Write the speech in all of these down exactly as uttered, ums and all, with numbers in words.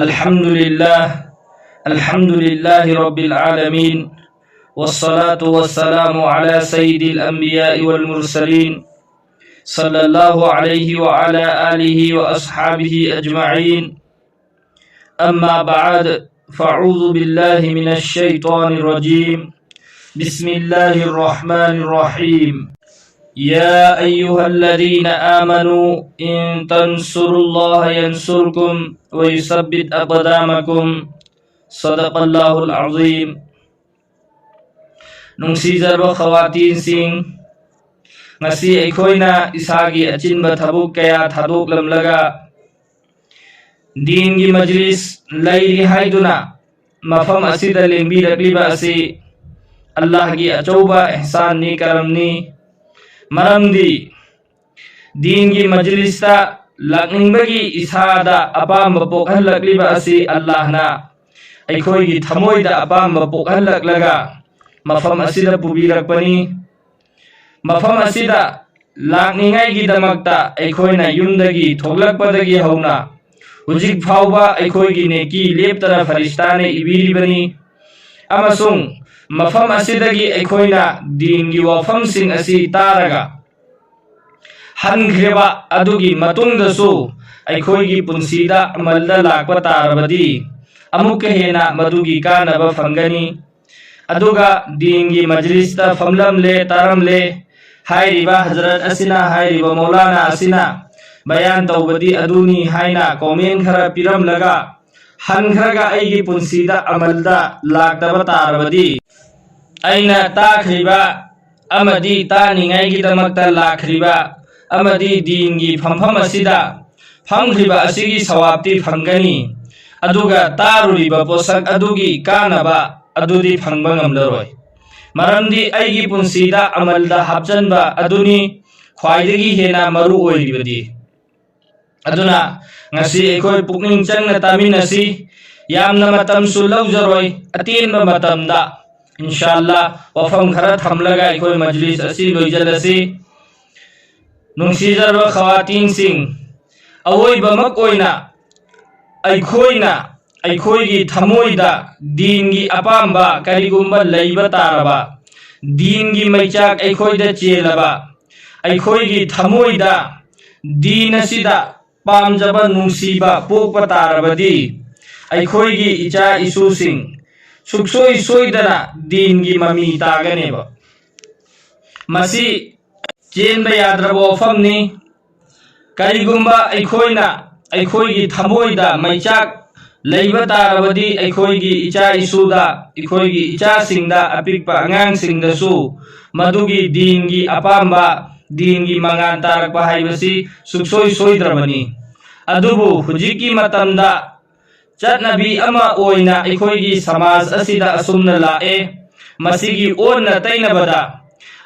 الحمد لله. الحمد لله رب العالمين. والصلاة والسلام على سيد الأنبياء والمرسلين، صلى الله عليه وعلى آله وأصحابه أجمعين. أما بعد، فأعوذ بالله من الشيطان الرجيم. بسم الله الرحمن الرحيم. يا أيها الذين آمنوا إن تنصروا الله ينصركم ويثبت أقدامكم. صدق الله العظيم. ꯅꯨꯡꯁꯤꯖꯔꯕ ꯈꯋꯥꯇꯤꯟꯁꯤꯡ, ꯉꯁꯤ ꯑꯩꯈꯣꯏꯅ ꯏꯁꯥꯒꯤ ꯑꯆꯤꯟꯕ ꯊꯕꯛ ꯀꯌꯥ ꯊꯥꯗꯣꯛꯂꯝꯂꯒ ꯗꯤꯟꯒꯤ ꯃꯖꯂꯤꯁ ꯂꯩꯔꯤ ꯍꯥꯏꯗꯨꯅ ꯃꯐꯝ ꯑꯁꯤꯗ ꯂꯦꯡꯕꯤꯔꯛꯂꯤꯕ ꯑꯁꯤ ꯑꯜꯂꯥꯍꯒꯤ ꯑꯆꯧꯕ ꯏꯍꯁꯥꯟꯅꯤ, ꯀꯔꯝꯅꯤ꯫ ꯃꯔꯝꯗꯤ ꯗꯤꯟꯒꯤ ꯃꯖꯂꯤꯁꯇ ꯂꯥꯛꯅꯤꯡꯕꯒꯤ ꯏꯁꯥꯗ ꯑꯄꯥꯝꯕ ꯄꯣꯛꯍꯜꯂꯛꯂꯤꯕ ꯑꯁꯤ ꯑꯜꯂꯥꯍꯅ ꯑꯩꯈꯣꯏꯒꯤ ꯊꯃꯣꯏꯗ ꯑꯄꯥꯝꯕ ꯄꯣꯛꯍꯜꯂꯛꯂꯒ ꯃꯐꯝ ꯑꯁꯤꯗ ꯄꯨꯕꯤꯔꯛꯄꯅꯤ꯫ ꯃꯐꯝ ꯑꯁꯤꯗ ꯂꯥꯛꯅꯤꯡꯉꯥꯏꯒꯤꯗꯃꯛꯇ ꯑꯩꯈꯣꯏꯅ ꯌꯨꯝꯗꯒꯤ ꯊꯣꯛꯂꯛꯄꯗꯒꯤ ꯍꯧꯅ ꯍꯧꯖꯤꯛ ꯐꯥꯎꯕ ꯑꯩꯈꯣꯏꯒꯤ ꯅꯦꯀꯤ ꯂꯦꯞꯇꯅ ꯐꯔꯤꯁꯇꯥꯅ ꯏꯕꯤꯔꯤꯕꯅꯤ꯫ ꯑꯃꯁꯨꯡ ꯃꯐꯝ ꯑꯁꯤꯗꯒꯤ ꯑꯩꯈꯣꯏꯅ ꯗꯤꯟꯒꯤ ꯋꯥꯐꯝꯁꯤꯡ ꯑꯁꯤ ꯇꯥꯔꯒ ꯍꯟꯈ꯭ꯔꯕ ꯑꯗꯨꯒꯤ ꯃꯇꯨꯡꯗꯁꯨ ꯑꯩꯈꯣꯏꯒꯤ ꯄꯨꯟꯁꯤꯗ ꯑꯃꯜꯗ ꯂꯥꯛꯄ ꯇꯥꯔꯕꯗꯤ ꯑꯃꯨꯛꯀ ꯍꯦꯟꯅ ꯃꯗꯨꯒꯤ ꯀꯥꯟꯅꯕ ꯐꯪꯒꯅꯤ꯫ ꯑꯗꯨꯒ ꯗꯤꯟꯒꯤ ꯃꯖꯂꯤꯁꯇ ꯐꯝꯂꯝꯂꯦ, ꯇꯥꯔꯝꯂꯦ ꯍꯥꯏꯔꯤꯕ ꯍꯖꯔꯠ ꯑꯁꯤꯅ, ꯍꯥꯏꯔꯤꯕ ꯃꯧꯂꯥꯅꯥ ꯑꯁꯤꯅ ꯕꯌꯥꯟ ꯇꯧꯕꯗꯤ ꯑꯗꯨꯅꯤ ꯍꯥꯏꯅ ꯀꯣꯃꯦꯟ ꯈꯔ ꯄꯤꯔꯝꯂꯒ ꯍꯟꯈ꯭ꯔꯒ ꯑꯩꯒꯤ ꯄꯨꯟꯁꯤꯗ ꯑꯃꯜꯗ ꯂꯥꯛꯇꯕ ꯇꯥꯔꯕꯗꯤ, ꯑꯩꯅ ꯇꯥꯈ꯭ꯔꯤꯕ ꯑꯃꯗꯤ ꯇꯥꯅꯤꯡꯉꯥꯏꯒꯤꯗꯃꯛꯇ ꯂꯥꯛꯈ꯭ꯔꯤꯕ ꯑꯃꯗꯤ ꯗꯤꯟꯒꯤ ꯐꯝꯐꯝ ꯑꯁꯤꯗ ꯐꯝꯈ꯭ꯔꯤꯕ ꯑꯁꯤꯒꯤ ꯁꯋꯥꯕꯇꯤ ꯐꯪꯒꯅꯤ, ꯑꯗꯨꯒ ꯇꯥꯔꯨꯔꯤꯕ ꯄꯣꯠꯁꯛ ꯑꯗꯨꯒꯤ ꯀꯥꯟꯅꯕ ꯑꯗꯨꯗꯤ ꯐꯪꯕ ꯉꯝꯂꯔꯣꯏ꯫ ꯃꯔꯝꯗꯤ ꯑꯩꯒꯤ ꯄꯨꯟꯁꯤꯗ ꯑꯃꯜꯗ ꯍꯥꯞꯆꯟꯕ ꯑꯗꯨꯅꯤ ꯈ꯭ꯋꯥꯏꯗꯒꯤ ꯍꯦꯟꯅ ꯃꯔꯨ ꯑꯣꯏꯔꯤꯕꯗꯤ꯫ ꯑꯗꯨꯅ ꯉꯁꯤ ꯑꯩꯈꯣꯏ ꯄꯨꯛꯅꯤꯡ ꯆꯪꯅ ꯇꯥꯃꯤꯟꯅꯁꯤ꯫ ꯌꯥꯝꯅ ꯃꯇꯝꯁꯨ ꯂꯧꯖꯔꯣꯏ, ꯑꯇꯦꯟꯕ ꯃꯇꯝꯗ ꯏꯟꯁꯥ ꯑꯜꯂꯥ ꯋꯥꯐꯝ ꯈꯔ ꯊꯝꯂꯒ ꯑꯩꯈꯣꯏ ꯃꯖꯂꯤꯁ ꯑꯁꯤ ꯂꯣꯏꯁꯤꯜꯂꯁꯤ꯫ ꯅꯨꯡꯁꯤꯖꯔꯕ ꯈꯋꯥꯇꯤꯟꯁꯤꯡ, ꯑꯋꯣꯏꯕꯃꯛ ꯑꯣꯏꯅ ꯑꯩꯈꯣꯏꯅ ꯑꯩꯈꯣꯏꯒꯤ ꯊꯃꯣꯏꯗ ꯗꯤꯟꯒꯤ ꯑꯄꯥꯝꯕ ꯀꯔꯤꯒꯨꯝꯕ ꯂꯩꯕ ꯇꯥꯔꯕ, ꯗꯤꯟꯒꯤ ꯃꯩꯆꯥꯛ ꯑꯩꯈꯣꯏꯗ ꯆꯦꯜꯂꯕ, ꯑꯩꯈꯣꯏꯒꯤ ꯊꯃꯣꯏꯗ ꯗꯤꯟ ꯑꯁꯤꯗ ꯄꯥꯝꯖꯕ ꯅꯨꯡꯁꯤꯕ ꯄꯣꯛꯄ ꯇꯥꯔꯕꯗꯤ, ꯑꯩꯈꯣꯏꯒꯤ ꯏꯆꯥ ꯏꯁꯨꯁꯤꯡ ꯁꯨꯛꯁꯣꯏ ꯁꯣꯏꯗꯅ ꯗꯤꯟꯒꯤ ꯃꯃꯤ ꯇꯥꯒꯅꯦꯕ꯫ ꯃꯁꯤ ꯆꯦꯟꯕ ꯌꯥꯗ꯭ꯔꯕ ꯋꯥꯐꯝꯅꯤ꯫ ꯀꯔꯤꯒꯨꯝꯕ ꯑꯩꯈꯣꯏꯅ ꯑꯩꯈꯣꯏꯒꯤ ꯊꯃꯣꯏꯗ ꯃꯩꯆꯥꯛ ꯂꯩꯕ ꯇꯥꯔꯕꯗꯤ, ꯑꯩꯈꯣꯏꯒꯤ ꯏꯆꯥ ꯏꯁꯨꯗ, ꯑꯩꯈꯣꯏꯒꯤ ꯏꯆꯥꯁꯤꯡꯗ, ꯑꯄꯤꯛꯄ ꯑꯉꯥꯡꯁꯤꯡꯗꯁꯨ ꯃꯗꯨꯒꯤ ꯗꯤꯟꯒꯤ ꯑꯄꯥꯝꯕ, ꯗꯤꯟꯒꯤ ꯃꯉꯥꯜ ꯇꯥꯔꯛꯄ ꯍꯥꯏꯕꯁꯤ ꯁꯨꯛꯁꯣꯏ ꯁꯣꯏꯗ꯭ꯔꯕꯅꯤ꯫ ꯑꯗꯨꯕꯨ ꯍꯧꯖꯤꯛꯀꯤ ꯃꯇꯝꯗ ꯆꯠꯅꯕꯤ ꯑꯃ ꯑꯣꯏꯅ ꯑꯩꯈꯣꯏꯒꯤ ꯁꯃꯥꯖ ꯑꯁꯤꯗ ꯑꯁꯨꯝꯅ ꯂꯥꯛꯑꯦ꯫ ꯃꯁꯤꯒꯤ ꯑꯣꯟꯅ ꯇꯩꯅꯕꯗ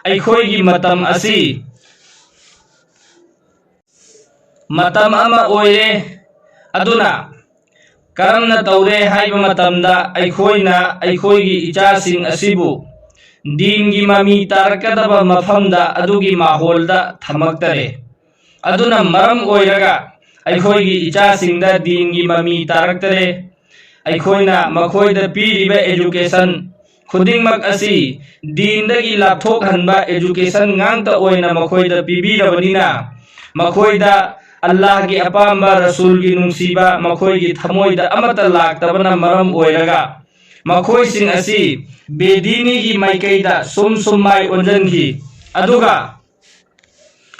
ꯑꯩꯈꯣꯏꯒꯤ ꯃꯇꯝ ꯑꯁꯤ ꯃꯇꯝ ꯑꯃ ꯑꯣꯏꯔꯦ꯫ ꯑꯗꯨꯅ ꯀꯔꯝꯅ ꯇꯧꯔꯦ ꯍꯥꯏꯕ ꯃꯇꯝꯗ, ꯑꯩꯈꯣꯏꯅ ꯑꯩꯈꯣꯏꯒꯤ ꯏꯆꯥꯁꯤꯡ ꯑꯁꯤꯕꯨ ꯗꯤꯟꯒꯤ ꯃꯃꯤ ꯇꯥꯔꯛꯀꯗꯕ ꯃꯐꯝꯗ, ꯑꯗꯨꯒꯤ ꯃꯥꯍꯣꯜꯗ ꯊꯝꯃꯛꯇꯔꯦ꯫ ꯑꯗꯨꯅ ꯃꯔꯝ ꯑꯣꯏꯔꯒ ꯑꯩꯈꯣꯏꯒꯤ ꯏꯆꯥꯁꯤꯡꯗ ꯗꯤꯟꯒꯤ ꯃꯃꯤ ꯇꯥꯔꯛꯇꯔꯦ꯫ ꯑꯩꯈꯣꯏꯅ ꯃꯈꯣꯏꯗ ꯄꯤꯔꯤꯕ education ꯈꯨꯗꯤꯡꯃꯛ ꯑꯁꯤ ꯗꯤꯟꯗꯒꯤ ꯂꯥꯞꯊꯣꯛꯍꯟꯕ education ꯉꯥꯛꯇ ꯑꯣꯏꯅ ꯃꯈꯣꯏꯗ ꯄꯤꯕꯤꯔꯕꯅꯤꯅ, ꯃꯈꯣꯏꯗ ꯑꯜꯂꯥꯍꯒꯤ ꯑꯄꯥꯝꯕ, ꯔꯁꯨꯜꯒꯤ ꯅꯨꯡꯁꯤꯕ ꯃꯈꯣꯏꯒꯤ ꯊꯃꯣꯏꯗ ꯑꯃꯠꯇ ꯂꯥꯛꯇꯕꯅ ꯃꯔꯝ ꯑꯣꯏꯔꯒ, ꯃꯈꯣꯏꯁꯤꯡ ꯑꯁꯤ ꯕꯦꯗꯤꯅꯤꯒꯤ ꯃꯥꯏꯀꯩꯗ ꯁꯨꯝ ꯁꯨꯝ ꯃꯥꯏ ꯑꯣꯟꯁꯤꯟꯈꯤ꯫ ꯑꯗꯨꯒ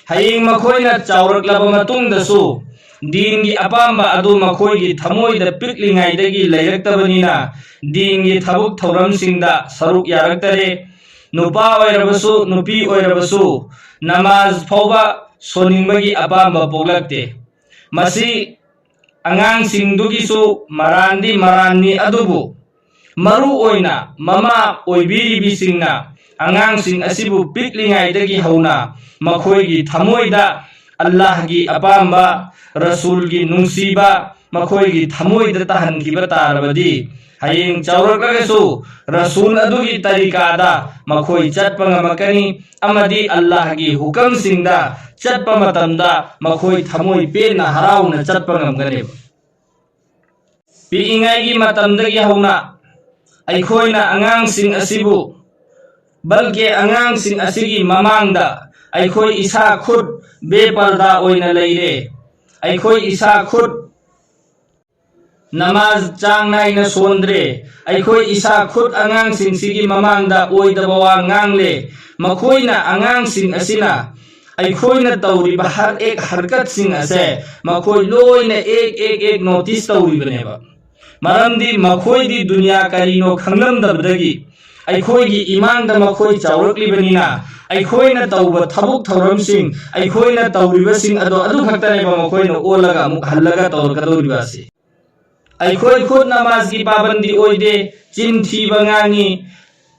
ꯍꯌꯦꯡ ꯃꯈꯣꯏꯅ ꯆꯥꯎꯔꯛꯂꯕ ꯃꯇꯨꯡꯗꯁꯨ ꯗꯤꯟꯒꯤ ꯑꯄꯥꯝꯕ ꯑꯗꯨ ꯃꯈꯣꯏꯒꯤ ꯊꯃꯣꯏꯗ ꯄꯤꯛꯂꯤꯉꯩꯗꯒꯤ ꯂꯩꯔꯛꯇꯕꯅꯤꯅ, ꯗꯤꯟꯒꯤ ꯊꯕꯛ ꯊꯧꯔꯝꯁꯤꯡꯗ ꯁꯔꯨꯛ ꯌꯥꯔꯛꯇꯔꯦ꯫ ꯅꯨꯄꯥ ꯑꯣꯏꯔꯕꯁꯨ, ꯅꯨꯄꯤ ꯑꯣꯏꯔꯕꯁꯨ, ꯅꯃꯥꯖ ꯐꯥꯎꯕ ꯁꯣꯟꯅꯤꯡꯕꯒꯤ ꯑꯄꯥꯝꯕ ꯄꯣꯛꯂꯛꯇꯦ꯫ ꯃꯁꯤ ꯑꯉꯥꯡꯁꯤꯡꯗꯨꯒꯤꯁꯨ ꯃꯔꯥꯟꯗꯤ ꯃꯔꯥꯟꯅꯤ, ꯑꯗꯨꯕꯨ ꯃꯔꯨ ꯑꯣꯏꯅ ꯃꯃꯥ ꯑꯣꯏꯕꯤꯔꯤꯕꯤꯁꯤꯡꯅ ꯑꯉꯥꯡꯁꯤꯡ ꯑꯁꯤꯕꯨ ꯄꯤꯛꯂꯤꯉꯩꯗꯒꯤ ꯍꯧꯅ ꯃꯈꯣꯏꯒꯤ ꯊꯃꯣꯏꯗ ꯑꯜꯂꯥꯍꯒꯤ ꯑꯄꯥꯝꯕ, ꯔꯁꯨꯜꯒꯤ ꯅꯨꯡꯁꯤꯕ ꯃꯈꯣꯏꯒꯤ ꯊꯃꯣꯏꯗ ꯇꯥꯍꯟꯈꯤꯕ ꯇꯥꯔꯕꯗꯤ, ꯍꯌꯦꯡ ꯆꯥꯎꯔꯛꯂꯒꯁꯨ ꯔꯁꯨꯜ ꯑꯗꯨꯒꯤ ꯇꯔꯤꯀꯥꯗ ꯃꯈꯣꯏ ꯆꯠꯄ ꯉꯝꯃꯛꯀꯅꯤ, ꯑꯃꯗꯤ ꯑꯜꯂꯥꯍꯒꯤ ꯍꯨꯀꯝꯁꯤꯡꯗ ꯆꯠꯄ ꯃꯇꯝꯗ ꯃꯈꯣꯏ ꯊꯃꯣꯏ ꯄꯦꯟꯅ ꯍꯔꯥꯎꯅ ꯆꯠꯄ ꯉꯝꯒꯅꯦꯕ꯫ ꯄꯤꯛꯏꯉꯩꯒꯤ ꯃꯇꯝꯗꯒꯤ ꯍꯧꯅ ꯑꯩꯈꯣꯏꯅ ꯑꯉꯥꯡꯁꯤꯡ ꯑꯁꯤꯕꯨ, ꯕꯜꯀꯦ ꯑꯉꯥꯡꯁꯤꯡ ꯑꯁꯤꯒꯤ ꯃꯃꯥꯡꯗ ꯑꯩꯈꯣꯏ ꯏꯁꯥ ꯈꯨꯠ ꯕꯦꯄꯔꯗꯥ ꯑꯣꯏꯅ ꯂꯩꯔꯦ꯫ ꯑꯩꯈꯣꯏ ꯏꯁꯥ ꯈꯨꯠ ꯅꯃꯥꯖ ꯆꯥꯡ ꯅꯥꯏꯅ ꯁꯣꯟꯗ꯭ꯔꯦ꯫ ꯑꯩꯈꯣꯏ ꯏꯁꯥ ꯈꯨꯠ ꯑꯉꯥꯡꯁꯤꯡꯁꯤꯒꯤ ꯃꯃꯥꯡꯗ ꯑꯣꯏꯗꯕ ꯋꯥ ꯉꯥꯡꯂꯦ꯫ ꯃꯈꯣꯏꯅ, ꯑꯉꯥꯡꯁꯤꯡ ꯑꯁꯤꯅ ꯑꯩꯈꯣꯏꯅ ꯇꯧꯔꯤꯕ ꯍꯔ ꯑꯦꯛ ꯍꯔꯀꯠꯁꯤꯡ ꯑꯁꯦ ꯃꯈꯣꯏ ꯂꯣꯏꯅ ꯑꯦꯛ ꯑꯦꯛ ꯑꯦꯛ ꯅꯣꯇꯤꯁ ꯇꯧꯔꯤꯕꯅꯦꯕ꯫ ꯃꯔꯝꯗꯤ ꯃꯈꯣꯏꯗꯤ ꯗꯨꯅꯤꯌꯥ ꯀꯔꯤꯅꯣ ꯈꯪꯂꯝꯗꯕꯗꯒꯤ ꯑꯩꯈꯣꯏꯒꯤ ꯏꯃꯥꯡꯗ ꯃꯈꯣꯏ ꯆꯥꯎꯔꯛꯂꯤꯕꯅꯤꯅ, ꯑꯩꯈꯣꯏꯅ ꯇꯧꯕ ꯊꯕꯛ ꯊꯧꯔꯝꯁꯤꯡ, ꯑꯩꯈꯣꯏꯅ ꯇꯧꯔꯤꯕꯁꯤꯡ ꯑꯗꯣ ꯑꯗꯨ ꯈꯛꯇꯅꯦꯕ ꯃꯈꯣꯏꯅ ꯑꯣꯜꯂꯒ ꯑꯃꯨꯛ ꯍꯜꯂꯒ ꯇꯧꯔꯛꯀꯗꯧꯔꯤꯕ ꯑꯁꯤ꯫ ꯑꯩꯈꯣꯏ ꯈꯨꯠ ꯅꯃꯥꯖꯀꯤ ꯄꯥꯕꯟꯗꯤ ꯑꯣꯏꯗꯦ, ꯆꯤꯟ ꯊꯤꯕ ꯉꯥꯡꯉꯤ,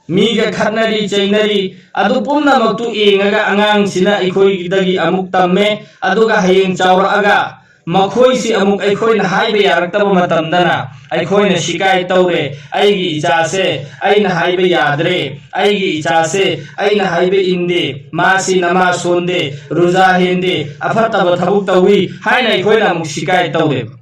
ꯃꯤꯒ ꯈꯠꯅꯔꯤ ꯆꯩꯅꯔꯤ, ꯑꯗꯨ ꯄꯨꯝꯅꯃꯛꯇꯨ ꯌꯦꯡꯉꯒ ꯑꯉꯥꯡꯁꯤꯅ ꯑꯩꯈꯣꯏꯗꯒꯤ ꯑꯃꯨꯛ ꯇꯝꯃꯦ꯫ ꯑꯗꯨꯒ ꯍꯌꯦꯡ ꯆꯥꯎꯔꯛꯑꯒ ꯃꯈꯣꯏꯁꯤ ꯑꯃꯨꯛ ꯑꯩꯈꯣꯏꯅ ꯍꯥꯏꯕ ꯌꯥꯔꯛꯇꯕ ꯃꯇꯝꯗꯅ ꯑꯩꯈꯣꯏꯅ ꯁꯤꯀꯥꯏ ꯇꯧꯔꯦ, "ꯑꯩꯒꯤ ꯏꯆꯥꯁꯦ ꯑꯩꯅ ꯍꯥꯏꯕ ꯌꯥꯗ꯭ꯔꯦ, ꯑꯩꯒꯤ ꯏꯆꯥꯁꯦ ꯑꯩꯅ ꯍꯥꯏꯕ ꯏꯟꯗꯦ, ꯃꯥꯁꯤ ꯅꯃꯥꯖ ꯁꯣꯟꯗꯦ, ꯔꯨꯖꯥ ꯍꯦꯟꯗꯦ, ꯑꯐꯠꯇꯕ ꯊꯕꯛ ꯇꯧꯏ" ꯍꯥꯏꯅ ꯑꯩꯈꯣꯏꯅ ꯑꯃꯨꯛ ꯁꯤꯀꯥꯏ ꯇꯧꯔꯦꯕ꯫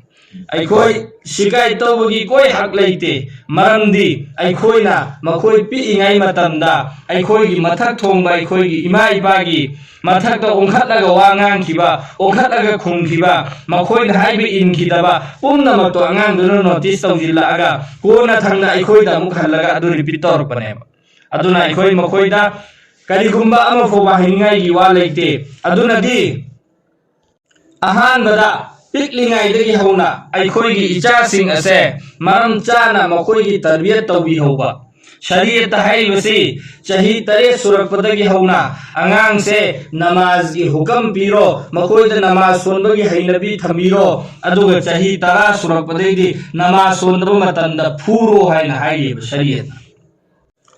ꯑꯩꯈꯣꯏ ꯁꯤꯀꯥꯏ ꯇꯧꯕꯒꯤ ꯀꯣꯏ ꯍꯛ ꯂꯩꯇꯦ, ꯃꯔꯝꯗꯤ ꯑꯩꯈꯣꯏꯅ ꯃꯈꯣꯏ ꯄꯤꯛꯏꯉꯩ ꯃꯇꯝꯗ ꯑꯩꯈꯣꯏꯒꯤ ꯃꯊꯛ ꯊꯣꯡꯕ, ꯑꯩꯈꯣꯏꯒꯤ ꯏꯃꯥ ꯏꯄꯥꯒꯤ ꯃꯊꯛꯇ ꯑꯣꯟꯈꯠꯂꯒ ꯋꯥ ꯉꯥꯡꯈꯤꯕ, ꯑꯣꯟꯈꯠꯂꯒ ꯈꯨꯝꯈꯤꯕ, ꯃꯈꯣꯏꯅ ꯍꯥꯏꯕ ꯏꯟꯈꯤꯗꯕ ꯄꯨꯝꯅꯃꯛꯇꯣ ꯑꯉꯥꯡꯗꯨꯅ ꯅꯣꯇꯤꯁ ꯇꯧꯁꯤꯜꯂꯛꯑꯒ ꯀꯣꯟꯅ ꯊꯪꯅ ꯑꯩꯈꯣꯏꯗ ꯑꯃꯨꯛ ꯍꯜꯂꯒ ꯑꯗꯨ ꯔꯤꯄꯤꯠ ꯇꯧꯔꯛꯄꯅꯦꯕ꯫ ꯑꯗꯨꯅ ꯑꯩꯈꯣꯏ ꯃꯈꯣꯏꯗ ꯀꯔꯤꯒꯨꯝꯕ ꯑꯃ ꯐꯥꯎꯕ ꯍꯥꯏꯅꯤꯡꯉꯥꯏꯒꯤ ꯋꯥ ꯂꯩꯇꯦ꯫ ꯑꯗꯨꯅꯗꯤ ꯑꯍꯥꯟꯕꯗ ꯄꯤꯛꯂꯤꯉꯩꯗꯒꯤ ꯍꯧꯅ ꯑꯩꯈꯣꯏꯒꯤ ꯏꯆꯥꯁꯤꯡ ꯑꯁꯦ ꯃꯔꯝ ꯆꯥꯅ ꯃꯈꯣꯏꯒꯤ ꯇꯔꯕꯤꯌꯠ ꯇꯧꯕꯤꯍꯧꯕ꯫ ꯁꯔꯤꯌꯠꯇ ꯍꯥꯏꯔꯤꯕꯁꯤ ꯆꯍꯤ ꯇꯔꯦꯠ ꯁꯨꯔꯛꯄꯗꯒꯤ ꯍꯧꯅ ꯑꯉꯥꯡꯁꯦ ꯅꯃꯥꯖꯒꯤ ꯍꯨꯀꯝ ꯄꯤꯔꯣ, ꯃꯈꯣꯏꯗ ꯅꯃꯥꯖ ꯁꯣꯟꯕꯒꯤ ꯍꯩꯅꯕꯤ ꯊꯝꯕꯤꯔꯣ, ꯑꯗꯨꯒ ꯆꯍꯤ ꯇꯔꯥ ꯁꯨꯔꯛꯄꯗꯩꯗꯤ ꯅꯃꯥꯖ ꯁꯣꯟꯗꯕ ꯃꯇꯝꯗ ꯐꯨꯔꯣ ꯍꯥꯏꯅ ꯍꯥꯏꯔꯤꯕ ꯁꯔꯤꯌꯠꯅ꯫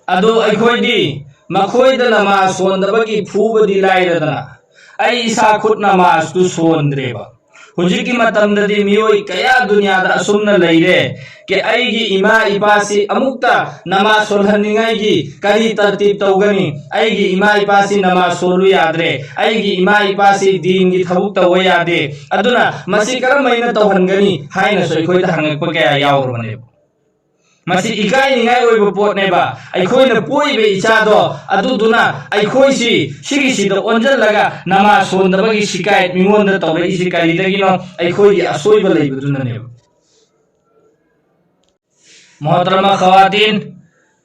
ꯑꯗꯨ ꯑꯩꯈꯣꯏꯗꯤ ꯃꯈꯣꯏꯗ ꯅꯃꯥꯖ ꯁꯣꯟꯗꯕꯒꯤ ꯐꯨꯕꯗꯤ ꯂꯥꯏꯔꯗꯅ, ꯑꯩ ꯏꯁꯥ ꯈꯨꯠ ꯅꯃꯥꯖꯇꯨ ꯁꯣꯟꯗ꯭ꯔꯦꯕ꯫ ꯍꯧꯖꯤꯛꯀꯤ ꯃꯇꯝꯗꯗꯤ ꯃꯤꯑꯣꯏ ꯀꯌꯥ ꯗꯨꯅꯤꯌꯥꯗ ꯑꯁꯨꯝꯅ ꯂꯩꯔꯦ꯫ ꯀꯦ, ꯑꯩꯒꯤ ꯏꯃꯥ ꯏꯄꯥꯁꯤ ꯑꯃꯨꯛꯇ ꯅꯃꯥꯖ ꯁꯣꯜꯍꯟꯅꯤꯡꯉꯥꯏꯒꯤ ꯀꯔꯤ ꯇꯔꯇꯤꯕ ꯇꯧꯒꯅꯤ? ꯑꯩꯒꯤ ꯏꯃꯥ ꯏꯄꯥꯁꯤ ꯅꯃꯥꯖ ꯁꯣꯜꯂꯨ ꯌꯥꯗ꯭ꯔꯦ, ꯑꯩꯒꯤ ꯏꯃꯥ ꯏꯄꯥꯁꯤ ꯗꯤꯟꯒꯤ ꯊꯕꯛ ꯇꯧꯕ ꯌꯥꯗꯦ, ꯑꯗꯨꯅ ꯃꯁꯤ ꯀꯔꯝꯍꯥꯏꯅ ꯇꯧꯍꯟꯒꯅꯤ ꯍꯥꯏꯅꯁꯨ ꯑꯩꯈꯣꯏꯗ ꯍꯪꯉꯛꯄ ꯀꯌꯥ ꯌꯥꯎꯔꯕꯅꯦꯕ꯫ ꯃꯁꯤ ꯏꯀꯥꯏꯅꯤꯡꯉꯥꯏ ꯑꯣꯏꯕ ꯄꯣꯠꯅꯦꯕ꯫ ꯑꯩꯈꯣꯏꯅ ꯄꯣꯛꯏꯕ ꯏꯆꯥꯗꯣ, ꯑꯗꯨꯗꯨꯅ ꯑꯩꯈꯣꯏꯁꯤ ꯁꯤꯒꯤꯁꯤꯗ ꯑꯣꯟꯁꯤꯜꯂꯒ ꯅꯃꯥꯖ ꯁꯣꯟꯗꯕꯒꯤ ꯁꯤꯀꯥꯌꯠ ꯃꯤꯉꯣꯟꯗ ꯇꯧꯔꯛꯏꯁꯤ ꯀꯔꯤꯗꯒꯤꯅꯣ? ꯑꯩꯈꯣꯏꯒꯤ ꯑꯁꯣꯏꯕ ꯂꯩꯕꯗꯨꯅꯅꯦꯕ꯫ ꯃꯣꯍꯇꯔꯃ ꯈꯋꯥꯇꯤꯟ,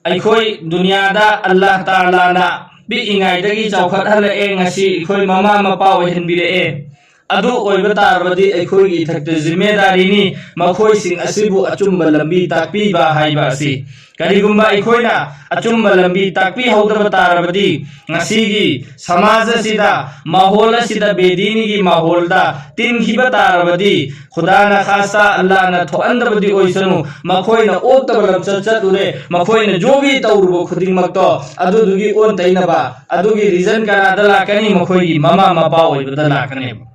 ꯑꯩꯈꯣꯏ ꯗꯨꯅꯤꯌꯥꯗ ꯑꯜꯂꯥꯍ ꯇꯥꯂꯥꯅ ꯄꯤꯛꯏꯉꯩꯗꯒꯤ ꯆꯥꯎꯈꯠꯍꯜꯂꯛꯑꯦ, ꯉꯁꯤ ꯑꯩꯈꯣꯏ ꯃꯃꯥ ꯃꯄꯥ ꯑꯣꯏꯍꯟꯕꯤꯔꯛꯑꯦ꯫ ꯑꯗꯨ ꯑꯣꯏꯕ ꯇꯥꯔꯕꯗꯤ ꯑꯩꯈꯣꯏꯒꯤ ꯏꯊꯛꯇ ꯖꯤꯝꯃꯦꯗꯥꯔꯤꯅꯤ, ꯃꯈꯣꯏꯁꯤꯡ ꯑꯁꯤꯕꯨ ꯑꯆꯨꯝꯕ ꯂꯝꯕꯤ ꯇꯥꯛꯄꯤꯕ ꯍꯥꯏꯕ ꯑꯁꯤ꯫ ꯀꯔꯤꯒꯨꯝꯕ ꯑꯩꯈꯣꯏꯅ ꯑꯆꯨꯝꯕ ꯂꯝꯕꯤ ꯇꯥꯛꯄꯤꯍꯧꯗꯕ ꯇꯥꯔꯕꯗꯤ, ꯉꯁꯤꯒꯤ ꯁꯃꯥꯖ ꯑꯁꯤꯗ, ꯃꯥꯍꯣꯜ ꯑꯁꯤꯗ, ꯕꯦꯗꯤꯅꯤꯒꯤ ꯃꯥꯍꯣꯜꯗ ꯇꯤꯟꯈꯤꯕ ꯇꯥꯔꯕꯗꯤ, ꯈꯨꯗꯥꯅ ꯈꯥꯁꯇ ꯑꯜꯂꯥꯍꯅ ꯊꯣꯛꯍꯟꯗꯕꯗꯤ ꯑꯣꯏꯁꯅꯨ, ꯃꯈꯣꯏꯅ ꯑꯣꯛꯇꯕ ꯂꯝꯆꯠ ꯆꯠꯂꯨꯔꯦ, ꯃꯈꯣꯏꯅ ꯖꯣꯕꯤ ꯇꯧꯔꯨꯕ ꯈꯨꯗꯤꯡꯃꯛꯇꯣ ꯑꯗꯨꯗꯨꯒꯤ ꯑꯣꯟ ꯇꯩꯅꯕ, ꯑꯗꯨꯒꯤ ꯔꯤꯖꯟ ꯀꯅꯥꯗ ꯂꯥꯛꯀꯅꯤ? ꯃꯈꯣꯏꯒꯤ ꯃꯃꯥ ꯃꯄꯥ ꯑꯣꯏꯕꯗ ꯂꯥꯛꯀꯅꯦꯕ꯫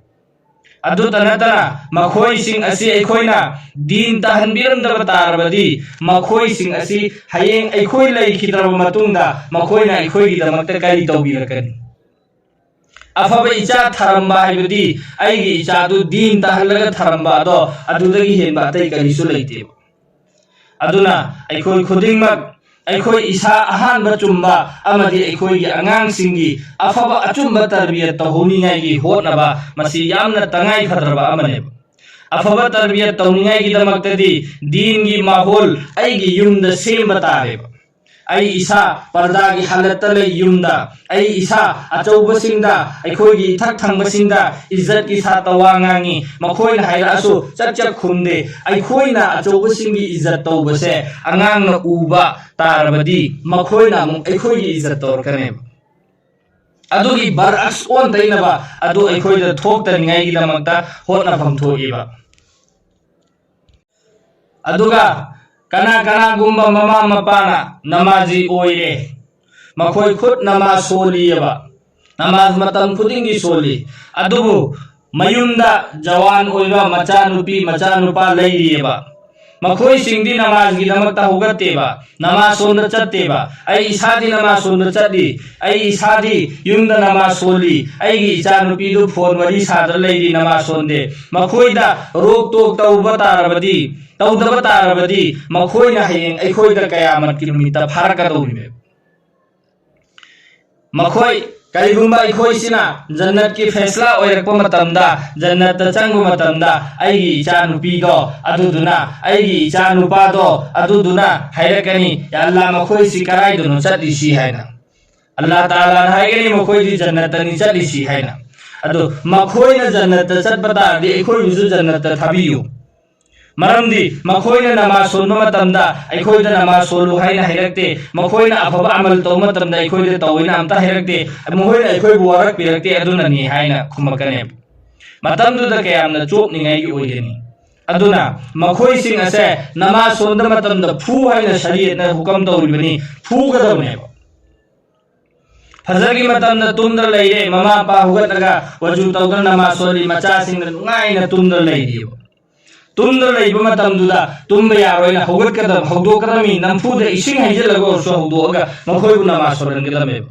ꯑꯗꯨꯇ ꯅꯠꯇꯅ ꯃꯈꯣꯏꯁꯤꯡ ꯑꯁꯤ ꯑꯩꯈꯣꯏꯅ ꯗꯤꯟ ꯇꯥꯍꯟꯕꯤꯔꯝꯗꯕ ꯇꯥꯔꯕꯗꯤ, ꯃꯈꯣꯏꯁꯤꯡ ꯑꯁꯤ ꯍꯌꯦꯡ ꯑꯩꯈꯣꯏ ꯂꯩꯈꯤꯗ꯭ꯔꯕ ꯃꯇꯨꯡꯗ ꯃꯈꯣꯏꯅ ꯑꯩꯈꯣꯏꯒꯤꯗꯃꯛꯇ ꯀꯔꯤ ꯇꯧꯕꯤꯔꯛꯀꯅꯤ? ꯑꯐꯕ ꯏꯆꯥ ꯊꯔꯝꯕ ꯍꯥꯏꯕꯗꯤ ꯑꯩꯒꯤ ꯏꯆꯥꯗꯨ ꯗꯤꯟ ꯇꯥꯍꯜꯂꯒ ꯊꯔꯝꯕ ꯑꯗꯣ ꯑꯗꯨꯗꯒꯤ ꯍꯦꯟꯕ ꯑꯇꯩ ꯀꯔꯤꯁꯨ ꯂꯩꯇꯦꯕ꯫ ꯑꯗꯨꯅ ꯑꯩꯈꯣꯏ ꯈꯨꯗꯤꯡꯃꯛ ꯑꯩꯈꯣꯏ ꯏꯁꯥ ꯑꯍꯥꯟꯕ ꯆꯨꯝꯕ ꯑꯃꯗꯤ ꯑꯩꯈꯣꯏꯒꯤ ꯑꯉꯥꯡꯁꯤꯡꯒꯤ ꯑꯐꯕ ꯑꯆꯨꯝꯕ ꯇꯔꯕꯤꯌꯠ ꯇꯧꯍꯧꯅꯤꯡꯉꯥꯏꯒꯤ ꯍꯣꯠꯅꯕ ꯃꯁꯤ ꯌꯥꯝꯅ ꯇꯉꯥꯏ ꯐꯗ꯭ꯔꯕ ꯑꯃꯅꯦꯕ꯫ ꯑꯐꯕ ꯇꯔꯕꯤꯌꯠ ꯇꯧꯅꯤꯡꯉꯥꯏꯒꯤꯗꯃꯛꯇꯗꯤ ꯗꯤꯟꯒꯤ ꯃꯥꯍꯣꯜ ꯑꯩꯒꯤ ꯌꯨꯝꯗ ꯁꯦꯝꯕ ꯇꯥꯔꯦꯕ꯫ ꯑꯩ ꯏꯁꯥ ꯄꯔꯗꯥꯒꯤ ꯍꯥꯂꯠꯇ ꯂꯩ ꯌꯨꯝꯗ, ꯑꯩ ꯏꯁꯥ ꯑꯆꯧꯕꯁꯤꯡꯗ, ꯑꯩꯈꯣꯏꯒꯤ ꯏꯊꯛ ꯊꯪꯕꯁꯤꯡꯗ ꯏꯖꯠꯀꯤ ꯁꯥꯠꯇ ꯋꯥ ꯉꯥꯡꯉꯤ, ꯃꯈꯣꯏꯅ ꯍꯥꯏꯔꯛꯑꯁꯨ ꯆꯛ ꯆꯛ ꯈꯨꯝꯗꯦ꯫ ꯑꯩꯈꯣꯏꯅ ꯑꯆꯧꯕꯁꯤꯡꯒꯤ ꯏꯖꯠ ꯇꯧꯕꯁꯦ ꯑꯉꯥꯡꯅ ꯎꯕ ꯇꯥꯔꯕꯗꯤ ꯃꯈꯣꯏꯅ ꯑꯃꯨꯛ ꯑꯩꯈꯣꯏꯒꯤ ꯏꯖꯠ ꯇꯧꯔꯛꯀꯅꯦꯕ꯫ ꯑꯗꯨꯒꯤ ꯕꯔꯑꯛꯁ ꯑꯣꯟ ꯇꯩꯅꯕ ꯑꯗꯨ ꯑꯩꯈꯣꯏꯗ ꯊꯣꯛꯇꯅꯤꯡꯉꯥꯏꯒꯤꯗꯃꯛꯇ ꯍꯣꯠꯅꯐꯝ ꯊꯣꯛꯏꯕ꯫ ꯑꯗꯨꯒ ꯀꯅꯥ ꯀꯅꯥꯒꯨꯝꯕ ꯃꯃꯥ ꯃꯄꯥꯅ ꯅꯃꯥꯖꯤ ꯑꯣꯏꯔꯦ, ꯃꯈꯣꯏ ꯈꯨꯠ ꯅꯃꯥꯖ ꯁꯣꯜꯂꯤꯑꯕ, ꯅꯃꯥꯖ ꯃꯇꯝ ꯈꯨꯗꯤꯡꯒꯤ ꯁꯣꯜꯂꯤ, ꯑꯗꯨꯕꯨ ꯃꯌꯨꯝꯗ ꯖꯋꯥꯟ ꯑꯣꯏꯕ ꯃꯆꯥꯅꯨꯄꯤ ꯃꯆꯥꯅꯨꯄꯥ ꯂꯩꯔꯤꯑꯕ꯫ ꯃꯈꯣꯏꯁꯤꯡꯗꯤ ꯅꯃꯥꯖꯒꯤꯗꯃꯛꯇ ꯍꯧꯒꯠꯇꯦꯕ, ꯅꯃꯥꯖ ꯁꯣꯟꯕ ꯆꯠꯇꯦꯕ꯫ ꯑꯩ ꯏꯁꯥꯗꯤ ꯅꯃꯥꯖ ꯁꯣꯟꯕ ꯆꯠꯂꯤ, ꯑꯩ ꯏꯁꯥꯗꯤ ꯌꯨꯝꯗ ꯅꯃꯥꯖ ꯁꯣꯜꯂꯤ, ꯑꯩꯒꯤ ꯏꯆꯥꯅꯨꯄꯤꯗꯨ ꯐꯣꯟ ꯋꯥꯔꯤ ꯁꯥꯗꯅ ꯂꯩꯔꯤ, ꯅꯃꯥꯖ ꯁꯣꯟꯗꯦ꯫ ꯃꯈꯣꯏꯗ ꯔꯣꯛ ꯇꯣꯛ ꯇꯧꯕ ꯇꯥꯔꯕꯗꯤ, ꯇꯧꯗꯕ ꯇꯥꯔꯕꯗꯤ ꯃꯈꯣꯏꯅ ꯍꯌꯦꯡ ꯑꯩꯈꯣꯏꯗ ꯀꯌꯥꯃꯠꯀꯤ ꯅꯨꯃꯤꯠꯇ ꯐꯥꯔꯛꯀꯗꯧꯔꯤꯕꯅꯦꯕ꯫ ꯃꯈꯣꯏ, ꯀꯔꯤꯒꯨꯝꯕ ꯑꯩꯈꯣꯏꯁꯤꯅ ꯖꯟꯅꯠꯀꯤ ꯐꯦꯁꯂꯥ ꯑꯣꯏꯔꯛꯄ ꯃꯇꯝꯗ, ꯖꯟꯅꯠꯇ ꯆꯪꯕ ꯃꯇꯝꯗ, ꯑꯩꯒꯤ ꯏꯆꯥ ꯅꯨꯄꯤꯗꯣ ꯑꯗꯨꯗꯨꯅ, ꯑꯩꯒꯤ ꯏꯆꯥ ꯅꯨꯄꯥꯗꯣ ꯑꯗꯨꯗꯨꯅ ꯍꯥꯏꯔꯛꯀꯅꯤ, "ꯌꯥ ꯑꯜꯂꯥ, ꯃꯈꯣꯏꯁꯤ ꯀꯗꯥꯏꯗꯅꯣ ꯆꯠꯂꯤꯁꯤ?" ꯍꯥꯏꯅ꯫ ꯑꯜꯂꯥ ꯇꯥꯂꯥꯅ ꯍꯥꯏꯒꯅꯤ, "ꯃꯈꯣꯏꯗꯤ ꯖꯟꯅꯠꯇꯅꯤ ꯆꯠꯂꯤꯁꯤ" ꯍꯥꯏꯅ꯫ ꯑꯗꯣ ꯃꯈꯣꯏꯅ ꯖꯟꯅꯠꯇ ꯆꯠꯄ ꯇꯥꯔꯗꯤ ꯑꯩꯈꯣꯏꯕꯨꯁꯨ ꯖꯟꯅꯠꯇ ꯊꯥꯕꯤꯌꯨ꯫ ꯃꯔꯝꯗꯤ ꯃꯈꯣꯏꯅ ꯅꯃꯥꯖ ꯁꯣꯟꯕ ꯃꯇꯝꯗ ꯑꯩꯈꯣꯏꯗ ꯅꯃꯥꯖ ꯁꯣꯜꯂꯨ ꯍꯥꯏꯅ ꯍꯥꯏꯔꯛꯇꯦ, ꯃꯈꯣꯏꯅ ꯑꯐꯕ ꯑꯃꯜ ꯇꯧꯕ ꯃꯇꯝꯗ ꯑꯩꯈꯣꯏꯗ ꯇꯧꯑꯣꯅ ꯑꯝꯇ ꯍꯥꯏꯔꯛꯇꯦ, ꯃꯈꯣꯏꯅ ꯑꯩꯈꯣꯏꯕꯨ ꯋꯥꯔꯛꯄꯤꯔꯛꯇꯦ, ꯑꯗꯨꯅꯅꯤ ꯍꯥꯏꯅ ꯈꯨꯝꯃꯛꯀꯅꯦꯕ꯫ ꯃꯇꯝꯗꯨꯗ ꯀꯌꯥꯝꯅ ꯆꯣꯞꯅꯤꯡꯉꯥꯏꯒꯤ ꯑꯣꯏꯒꯅꯤ꯫ ꯑꯗꯨꯅ ꯃꯈꯣꯏꯁꯤꯡ ꯑꯁꯦ ꯅꯃꯥꯖ ꯁꯣꯟꯕ ꯃꯇꯝꯗ ꯐꯨ ꯍꯥꯏꯅ ꯁꯔꯤꯌꯠꯅ ꯍꯨꯀꯝ ꯇꯧꯔꯤꯕꯅꯤ, ꯐꯨꯒꯗꯕꯅꯦꯕ꯫ ꯐꯖꯔꯒꯤ ꯃꯇꯝꯗ ꯇꯨꯝꯗ ꯂꯩꯔꯦ, ꯃꯃꯥ ꯃꯄꯥ ꯍꯧꯒꯠꯂꯒ ꯋꯖꯨ ꯇꯧꯗꯅ ꯅꯃꯥꯖ ꯁꯣꯜꯂꯤ, ꯃꯆꯥꯁꯤꯡꯅ ꯅꯨꯡꯉꯥꯏꯅ ꯇꯨꯝꯗ ꯂꯩꯔꯤꯕ꯫ ꯇꯨꯝꯗ ꯂꯩꯕ ꯃꯇꯝꯗꯨꯗ ꯇꯨꯝꯕ ꯌꯥꯔꯣꯏꯅ ꯍꯧꯒꯠꯀꯗꯕ, ꯍꯧꯗꯣꯛꯀꯗꯕꯅꯤ, ꯅꯝꯐꯨꯗ ꯏꯁꯤꯡ ꯍꯩꯖꯤꯜꯂꯒ ꯑꯣꯏꯔꯁꯨ ꯍꯧꯗꯣꯛꯑꯒ ꯃꯈꯣꯏꯕꯨ ꯅꯃꯥꯖ ꯁꯣꯜꯍꯟꯒꯗꯕꯅꯦꯕ꯫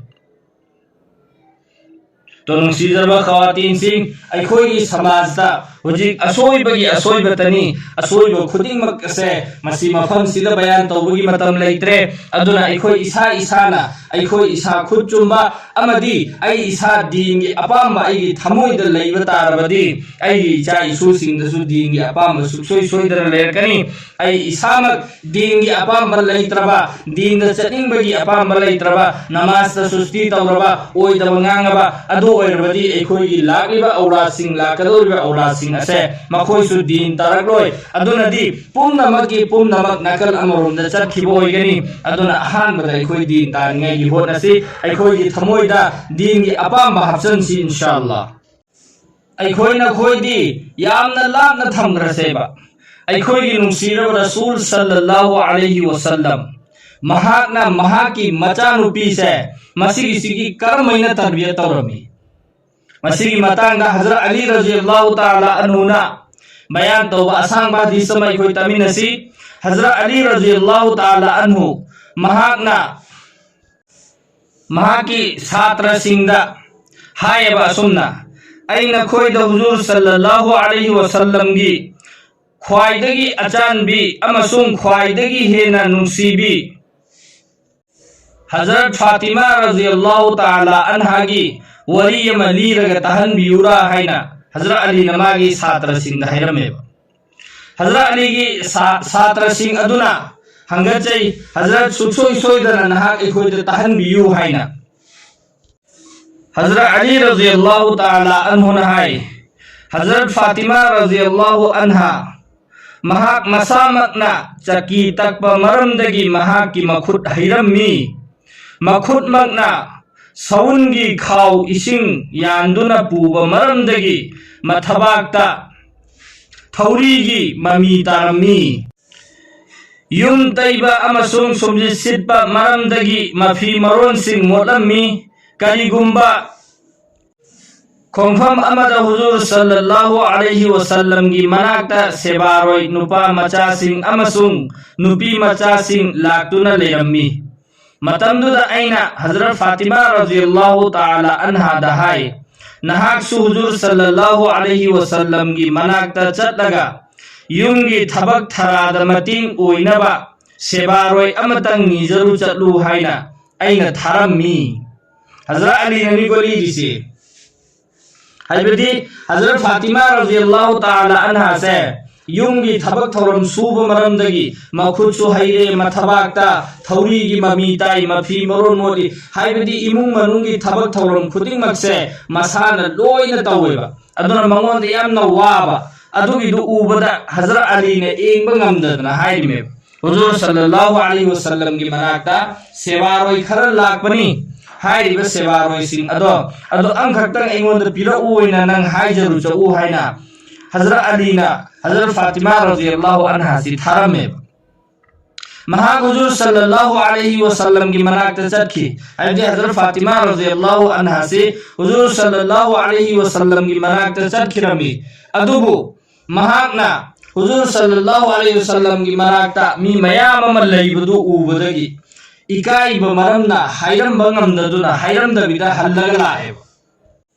ꯇꯣ ꯅꯨꯡꯁꯤꯖꯔꯕ ꯈꯋꯥꯇꯤꯟꯁꯤꯡ, ꯑꯩꯈꯣꯏꯒꯤ ꯁꯃꯥꯖꯇ ꯍꯧꯖꯤꯛ ꯑꯁꯣꯏꯕꯒꯤ ꯑꯁꯣꯏꯕꯇꯅꯤ꯫ ꯑꯁꯣꯏꯕ ꯈꯨꯗꯤꯡꯃꯛ ꯑꯁꯦ ꯃꯁꯤ ꯃꯐꯝꯁꯤꯗ ꯕꯌꯥꯟ ꯇꯧꯕꯒꯤ ꯃꯇꯝ ꯂꯩꯇ꯭ꯔꯦ꯫ ꯑꯗꯨꯅ ꯑꯩꯈꯣꯏ ꯏꯁꯥ ꯏꯁꯥꯅ, ꯑꯩꯈꯣꯏ ꯏꯁꯥ ꯈꯨꯠ ꯆꯨꯝꯕ ꯑꯃꯗꯤ ꯑꯩ ꯏꯁꯥ ꯗꯤꯟꯒꯤ ꯑꯄꯥꯝꯕ ꯑꯩꯒꯤ ꯊꯃꯣꯏꯗ ꯂꯩꯕ ꯇꯥꯔꯕꯗꯤ, ꯑꯩꯒꯤ ꯏꯆꯥ ꯏꯁꯨꯁꯤꯡꯗꯁꯨ ꯗꯤꯟꯒꯤ ꯑꯄꯥꯝꯕ ꯁꯨꯡꯁꯣꯏ ꯁꯣꯏꯗꯅ ꯂꯩꯔꯛꯀꯅꯤ꯫ ꯑꯩ ꯏꯁꯥꯃꯛ ꯗꯤꯟꯒꯤ ꯑꯄꯥꯝꯕ ꯂꯩꯇ꯭ꯔꯕ, ꯗꯤꯟꯗ ꯆꯠꯅꯤꯡꯕꯒꯤ ꯑꯄꯥꯝꯕ ꯂꯩꯇ꯭ꯔꯕ, ꯅꯃꯥꯖꯇ ꯁꯨꯁꯇꯤ ꯇꯧꯔꯕ, ꯑꯣꯏꯗꯕ ꯉꯥꯡꯉꯕ, ꯑꯗꯨ ꯑꯣꯏꯔꯕꯗꯤ ꯑꯩꯈꯣꯏꯒꯤ ꯂꯥꯛꯂꯤꯕ ꯑꯧꯂꯥꯗꯁꯤꯡ, ꯂꯥꯛꯀꯗꯧꯔꯤꯕ ꯑꯧꯂꯥꯗꯁꯤꯡ ꯑꯁꯦ ꯃꯈꯣꯏꯁꯨ ꯗꯤꯟ ꯇꯥꯔꯛꯂꯣꯏ꯫ ꯑꯗꯨꯅꯗꯤ ꯄꯨꯝꯅꯃꯛꯀꯤ ꯄꯨꯝꯅꯃꯛ ꯅꯥꯀꯜ ꯑꯃꯔꯣꯝꯗ ꯆꯠꯈꯤꯕ ꯑꯣꯏꯒꯅꯤ꯫ ꯑꯗꯨꯅ ꯑꯍꯥꯟꯕꯗ ꯑꯩꯈꯣꯏ ꯗꯤꯟ ꯇꯥꯅꯤꯡꯉꯥꯏꯒꯤ ꯍꯣꯠꯅꯁꯤ꯫ ꯑꯩꯈꯣꯏꯒꯤ ꯊꯃꯣꯏꯗ ꯗꯤꯟꯒꯤ ꯑꯄꯥꯝꯕ ꯍꯥꯞꯆꯟꯁꯤ, ꯏꯟꯁꯥ ꯑꯜꯂꯥ꯫ ꯑꯩꯈꯣꯏ ꯅꯈꯣꯏꯗꯤ ꯌꯥꯝꯅ ꯂꯥꯞꯅ ꯊꯝꯈ꯭ꯔꯁꯦꯕ꯫ ꯑꯩꯈꯣꯏꯒꯤ ꯅꯨꯡꯁꯤꯔꯕ ꯔꯁꯨꯜ ꯁꯜꯂꯜꯂꯥꯍꯨ ꯑꯂꯩꯍꯤ ꯋꯁꯜꯂꯝ, ꯃꯍꯥꯛꯅ ꯃꯍꯥꯛꯀꯤ ꯃꯆꯥꯅꯨꯄꯤꯁꯦ ꯃꯁꯤꯒꯤꯁꯤꯒꯤ ꯀꯔꯝꯍꯥꯏꯅ ꯇꯔꯕꯤꯌꯠ ꯇꯧꯔꯝꯃꯤ? ꯃꯁꯤꯒꯤ ꯃꯇꯥꯡꯗ ꯍꯖꯔꯠ ꯑꯂꯤ ꯔꯖꯤꯌꯜꯂꯥꯍꯨ ꯇꯥꯂꯥ ꯑꯟꯍꯨꯅ ꯕꯌꯥꯟ ꯇꯧꯕ ꯑꯁꯥꯡꯕ ꯍꯗꯤꯁ ꯑꯃ ꯑꯩꯈꯣꯏ ꯇꯥꯃꯤꯟꯅꯁꯤ꯫ ꯍꯖꯔꯠ ꯑꯂꯤ ꯔꯖꯤꯌꯜꯂꯥꯍꯨ ꯇꯥꯂꯥ ꯑꯟꯍꯨ, ꯃꯍꯥꯛꯅ ꯃꯍꯥꯛꯀꯤ ꯁꯥꯇ꯭ꯔꯁꯤꯡꯗ ꯍꯥꯏꯌꯦꯕ ꯑꯁꯨꯝꯅ, "ꯑꯩ ꯅꯈꯣꯏꯗ ꯍꯨꯖꯨꯔ ꯁꯜꯂꯜꯂꯥꯍꯨ ꯑꯂꯩꯍꯤ ꯋꯁꯜꯂꯝꯒꯤ ꯈ꯭ꯋꯥꯏꯗꯒꯤ ꯑꯆꯥꯟꯕꯤ ꯑꯃꯁꯨꯡ ꯈ꯭ꯋꯥꯏꯗꯒꯤ ꯍꯦꯟꯅ ꯅꯨꯡꯁꯤꯕꯤ ꯍꯖꯔꯠ ꯐꯥꯇꯤꯃꯥ ꯔꯖꯤꯌꯜꯂꯥꯍꯨ ꯇꯥꯂꯥ ꯑꯟꯍꯥꯒꯤ ꯋꯥꯔꯤ ꯑꯃ ꯂꯤꯔꯒ ꯇꯥꯍꯟꯕꯤꯌꯨꯔꯥ?" ꯍꯥꯏꯅ ꯍꯖꯔꯠ ꯑꯂꯤꯅ ꯃꯥꯒꯤ ꯁꯥꯇ꯭ꯔꯁꯤꯡꯗ ꯍꯥꯏꯔꯝꯃꯦꯕ꯫ ꯍꯖꯔꯠ ꯑꯂꯤꯒꯤ ꯁꯥ-, ꯁꯥꯇ꯭ꯔꯁꯤꯡ ꯑꯗꯨꯅ ꯍꯪꯒꯠꯆꯩ, "ꯍꯖꯔꯠ, ꯁꯨꯡꯁꯣꯏ ꯁꯣꯏꯗꯅ ꯅꯍꯥꯛ ꯑꯩꯈꯣꯏꯗ ꯇꯥꯍꯟꯕꯤꯌꯨ" ꯍꯥꯏꯅ꯫ ꯍꯖꯔꯠ ꯑꯂꯤ ꯔꯖꯤꯌꯜꯂꯥꯍꯨ ꯇꯥꯂꯥ ꯑꯟꯍꯨꯅ ꯍꯥꯏ, ꯍꯖꯔꯠ ꯐꯥꯇꯤꯃꯥ ꯔꯖꯤꯌꯜꯂꯥꯍꯨ ꯑꯟꯍꯥ ꯃꯍꯥꯛ ꯃꯁꯥꯃꯛꯅ ꯆꯀꯤ ꯇꯛꯄ ꯃꯔꯝꯗꯒꯤ ꯃꯍꯥꯛꯀꯤ ꯃꯈꯨꯠ ꯍꯩꯔꯝꯃꯤ꯫ ꯃꯈꯨꯠꯃꯛꯅ ꯁꯎꯟꯒꯤ ꯈꯥꯎ ꯏꯁꯤꯡ ꯌꯥꯟꯗꯨꯅ ꯄꯨꯕ ꯃꯔꯝꯗꯒꯤ ꯃꯊꯕꯥꯛꯇ ꯊꯧꯔꯤꯒꯤ ꯃꯃꯤ ꯇꯥꯔꯝꯃꯤ꯫ ꯌꯨꯝ ꯇꯩꯕ ꯑꯃꯁꯨꯡ ꯁꯨꯝꯖꯤꯠ ꯁꯤꯠꯄ ꯃꯔꯝꯗꯒꯤ ꯃꯐꯤ ꯃꯔꯣꯟꯁꯤꯡ ꯃꯣꯠꯂꯝꯃꯤ꯫ ꯀꯔꯤꯒꯨꯝꯕ ꯈꯣꯡꯐꯝ ꯑꯃꯗ ꯍꯨꯖꯨꯔ ꯁꯜꯂꯜꯂꯥꯍꯨ ꯑꯂꯩꯍꯤ ꯋꯁꯜꯂꯝꯒꯤ ꯃꯅꯥꯛꯇ ꯁꯦꯕꯥꯔꯣꯏ ꯅꯨꯄꯥ ꯃꯆꯥꯁꯤꯡ ꯑꯃꯁꯨꯡ ꯅꯨꯄꯤ ꯃꯆꯥꯁꯤꯡ ꯂꯥꯛꯇꯨꯅ ꯂꯩꯔꯝꯃꯤ꯫ ꯃꯇꯝꯗꯨꯗ ꯑꯩꯅ ꯍꯖꯔꯠ ꯐꯥꯇꯤꯃꯥ ꯔꯖꯤꯌꯜꯂꯥꯍꯨ ꯇꯥꯂꯥ ꯑꯟꯍꯥꯗ ꯍꯥꯏ, "ꯅꯍꯥꯛꯁꯨ ꯍꯨꯖꯨꯔ ꯁꯜꯂꯜꯂꯥꯍꯨ ꯑꯂꯩꯍꯤ ꯋꯁꯜꯂꯝꯒꯤ ꯃꯅꯥꯛꯇ ꯆꯠꯂꯒ ꯌꯨꯝꯒꯤ ꯊꯕꯛ ꯊꯔꯥꯗ ꯃꯇꯦꯡ ꯑꯣꯏꯅꯕ ꯁꯦꯕꯥꯔꯣꯏ ꯑꯃꯇꯪ ꯅꯤꯖꯔꯨ ꯆꯠꯂꯨ" ꯍꯥꯏꯅ ꯑꯩꯅ ꯊꯥꯔꯝꯃꯤ꯫ ꯍꯖꯔꯠ ꯑꯂꯤꯅꯅꯤꯀꯣ ꯂꯤꯔꯤꯁꯤ꯫ ꯍꯥꯏꯕꯗꯤ ꯍꯖꯔꯠ ꯐꯥꯇꯤꯃꯥ ꯔꯖꯤꯌꯜꯂꯥꯍꯨ ꯇꯥꯂꯥ ꯑꯟꯍꯥꯁꯦ ꯌꯨꯝꯒꯤ ꯊꯕꯛ ꯊꯧꯔꯝ ꯁꯨꯕ ꯃꯔꯝꯗꯒꯤ ꯃꯈꯨꯠꯁꯨ ꯍꯩꯔꯦ, ꯃꯊꯕꯥꯛꯇ ꯊꯧꯔꯤꯒꯤ ꯃꯃꯤ ꯇꯥꯏ, ꯃꯐꯤ ꯃꯔꯣꯟ ꯃꯣꯠꯂꯤ, ꯍꯥꯏꯕꯗꯤ ꯏꯃꯨꯡ ꯃꯅꯨꯡꯒꯤ ꯊꯕꯛ ꯊꯧꯔꯝ ꯈꯨꯗꯤꯡꯃꯛꯁꯦ ꯃꯁꯥꯅ ꯂꯣꯏꯅ ꯇꯧꯋꯦꯕ꯫ ꯑꯗꯨꯅ ꯃꯉꯣꯟꯗ ꯌꯥꯝꯅ ꯋꯥꯕ, ꯑꯗꯨꯒꯤꯗꯨ ꯎꯕꯗ ꯍꯖꯔꯠ ꯑꯂꯤꯅ ꯌꯦꯡꯕ ꯉꯝꯗꯗꯅ ꯍꯥꯏꯔꯤꯃꯦꯕ꯫ ꯍꯨꯖꯨꯔ ꯁꯜꯂꯜꯂꯥꯍꯨ ꯑꯂꯩꯍꯤ ꯋꯁꯜꯂꯝꯒꯤ ꯃꯅꯥꯛꯇ ꯁꯦꯕꯥꯔꯣꯏ ꯈꯔ ꯂꯥꯛꯄꯅꯤ꯫ ꯍꯥꯏꯔꯤꯕ ꯁꯦꯕꯥꯔꯣꯏꯁꯤꯡ ꯑꯗꯣ, "ꯑꯗꯣ ꯑꯃꯈꯛꯇꯪ ꯑꯩꯉꯣꯟꯗ ꯄꯤꯔꯛꯎ ꯑꯣꯏꯅ ꯅꯪ ꯍꯥꯏꯖꯔꯨ ꯆꯠꯎ" ꯍꯥꯏꯅ ꯍꯖꯔꯠ ꯑꯂꯤꯅ ꯍꯖꯔꯠ ꯐꯥꯇꯤꯃꯥ ꯔꯖꯤꯌꯜꯂꯥꯍꯨ ꯑꯟꯍꯥꯁꯤ ꯊꯥꯔꯝꯃꯦꯕ꯫ ꯃꯍꯥꯛ ꯍꯨꯖꯨꯔ ꯁꯜꯂꯜꯂꯥꯍꯨ ꯑꯂꯩꯍꯤ ꯋꯁꯜꯂꯝꯒꯤ ꯃꯅꯥꯛꯇ ꯆꯠꯈꯤ꯫ ꯍꯥꯏꯕꯗꯤ ꯍꯖꯔꯠ ꯐꯥꯇꯤꯃꯥ ꯔꯖꯤꯌꯜꯂꯥꯍꯨ ꯑꯟꯍꯥꯁꯤ ꯍꯨꯖꯨꯔ ꯁꯜꯂꯜꯂꯥꯍꯨ ꯑꯂꯩꯍꯤ ꯋꯁꯜꯂꯝꯒꯤ ꯃꯅꯥꯛꯇ ꯆꯠꯈꯤꯔꯝꯃꯤ꯫ ꯑꯗꯨꯕꯨ ꯃꯍꯥꯛꯅ ꯍꯨꯖꯨꯔ ꯁꯜꯂꯜꯂꯥꯍꯨ ꯑꯂꯩꯍꯤ ꯋꯁꯜꯂꯝꯒꯤ ꯃꯅꯥꯛꯇ ꯃꯤ ꯃꯌꯥꯝ ꯑꯃ ꯂꯩꯕꯗꯨ ꯎꯕꯗꯒꯤ ꯏꯀꯥꯏꯕ ꯃꯔꯝꯅ ꯍꯥꯏꯔꯝꯕ ꯉꯝꯗꯗꯨꯅ, ꯍꯥꯏꯔꯝꯗꯕꯤꯗ ꯍꯜꯂꯒ ꯂꯥꯛꯑꯦꯕ꯫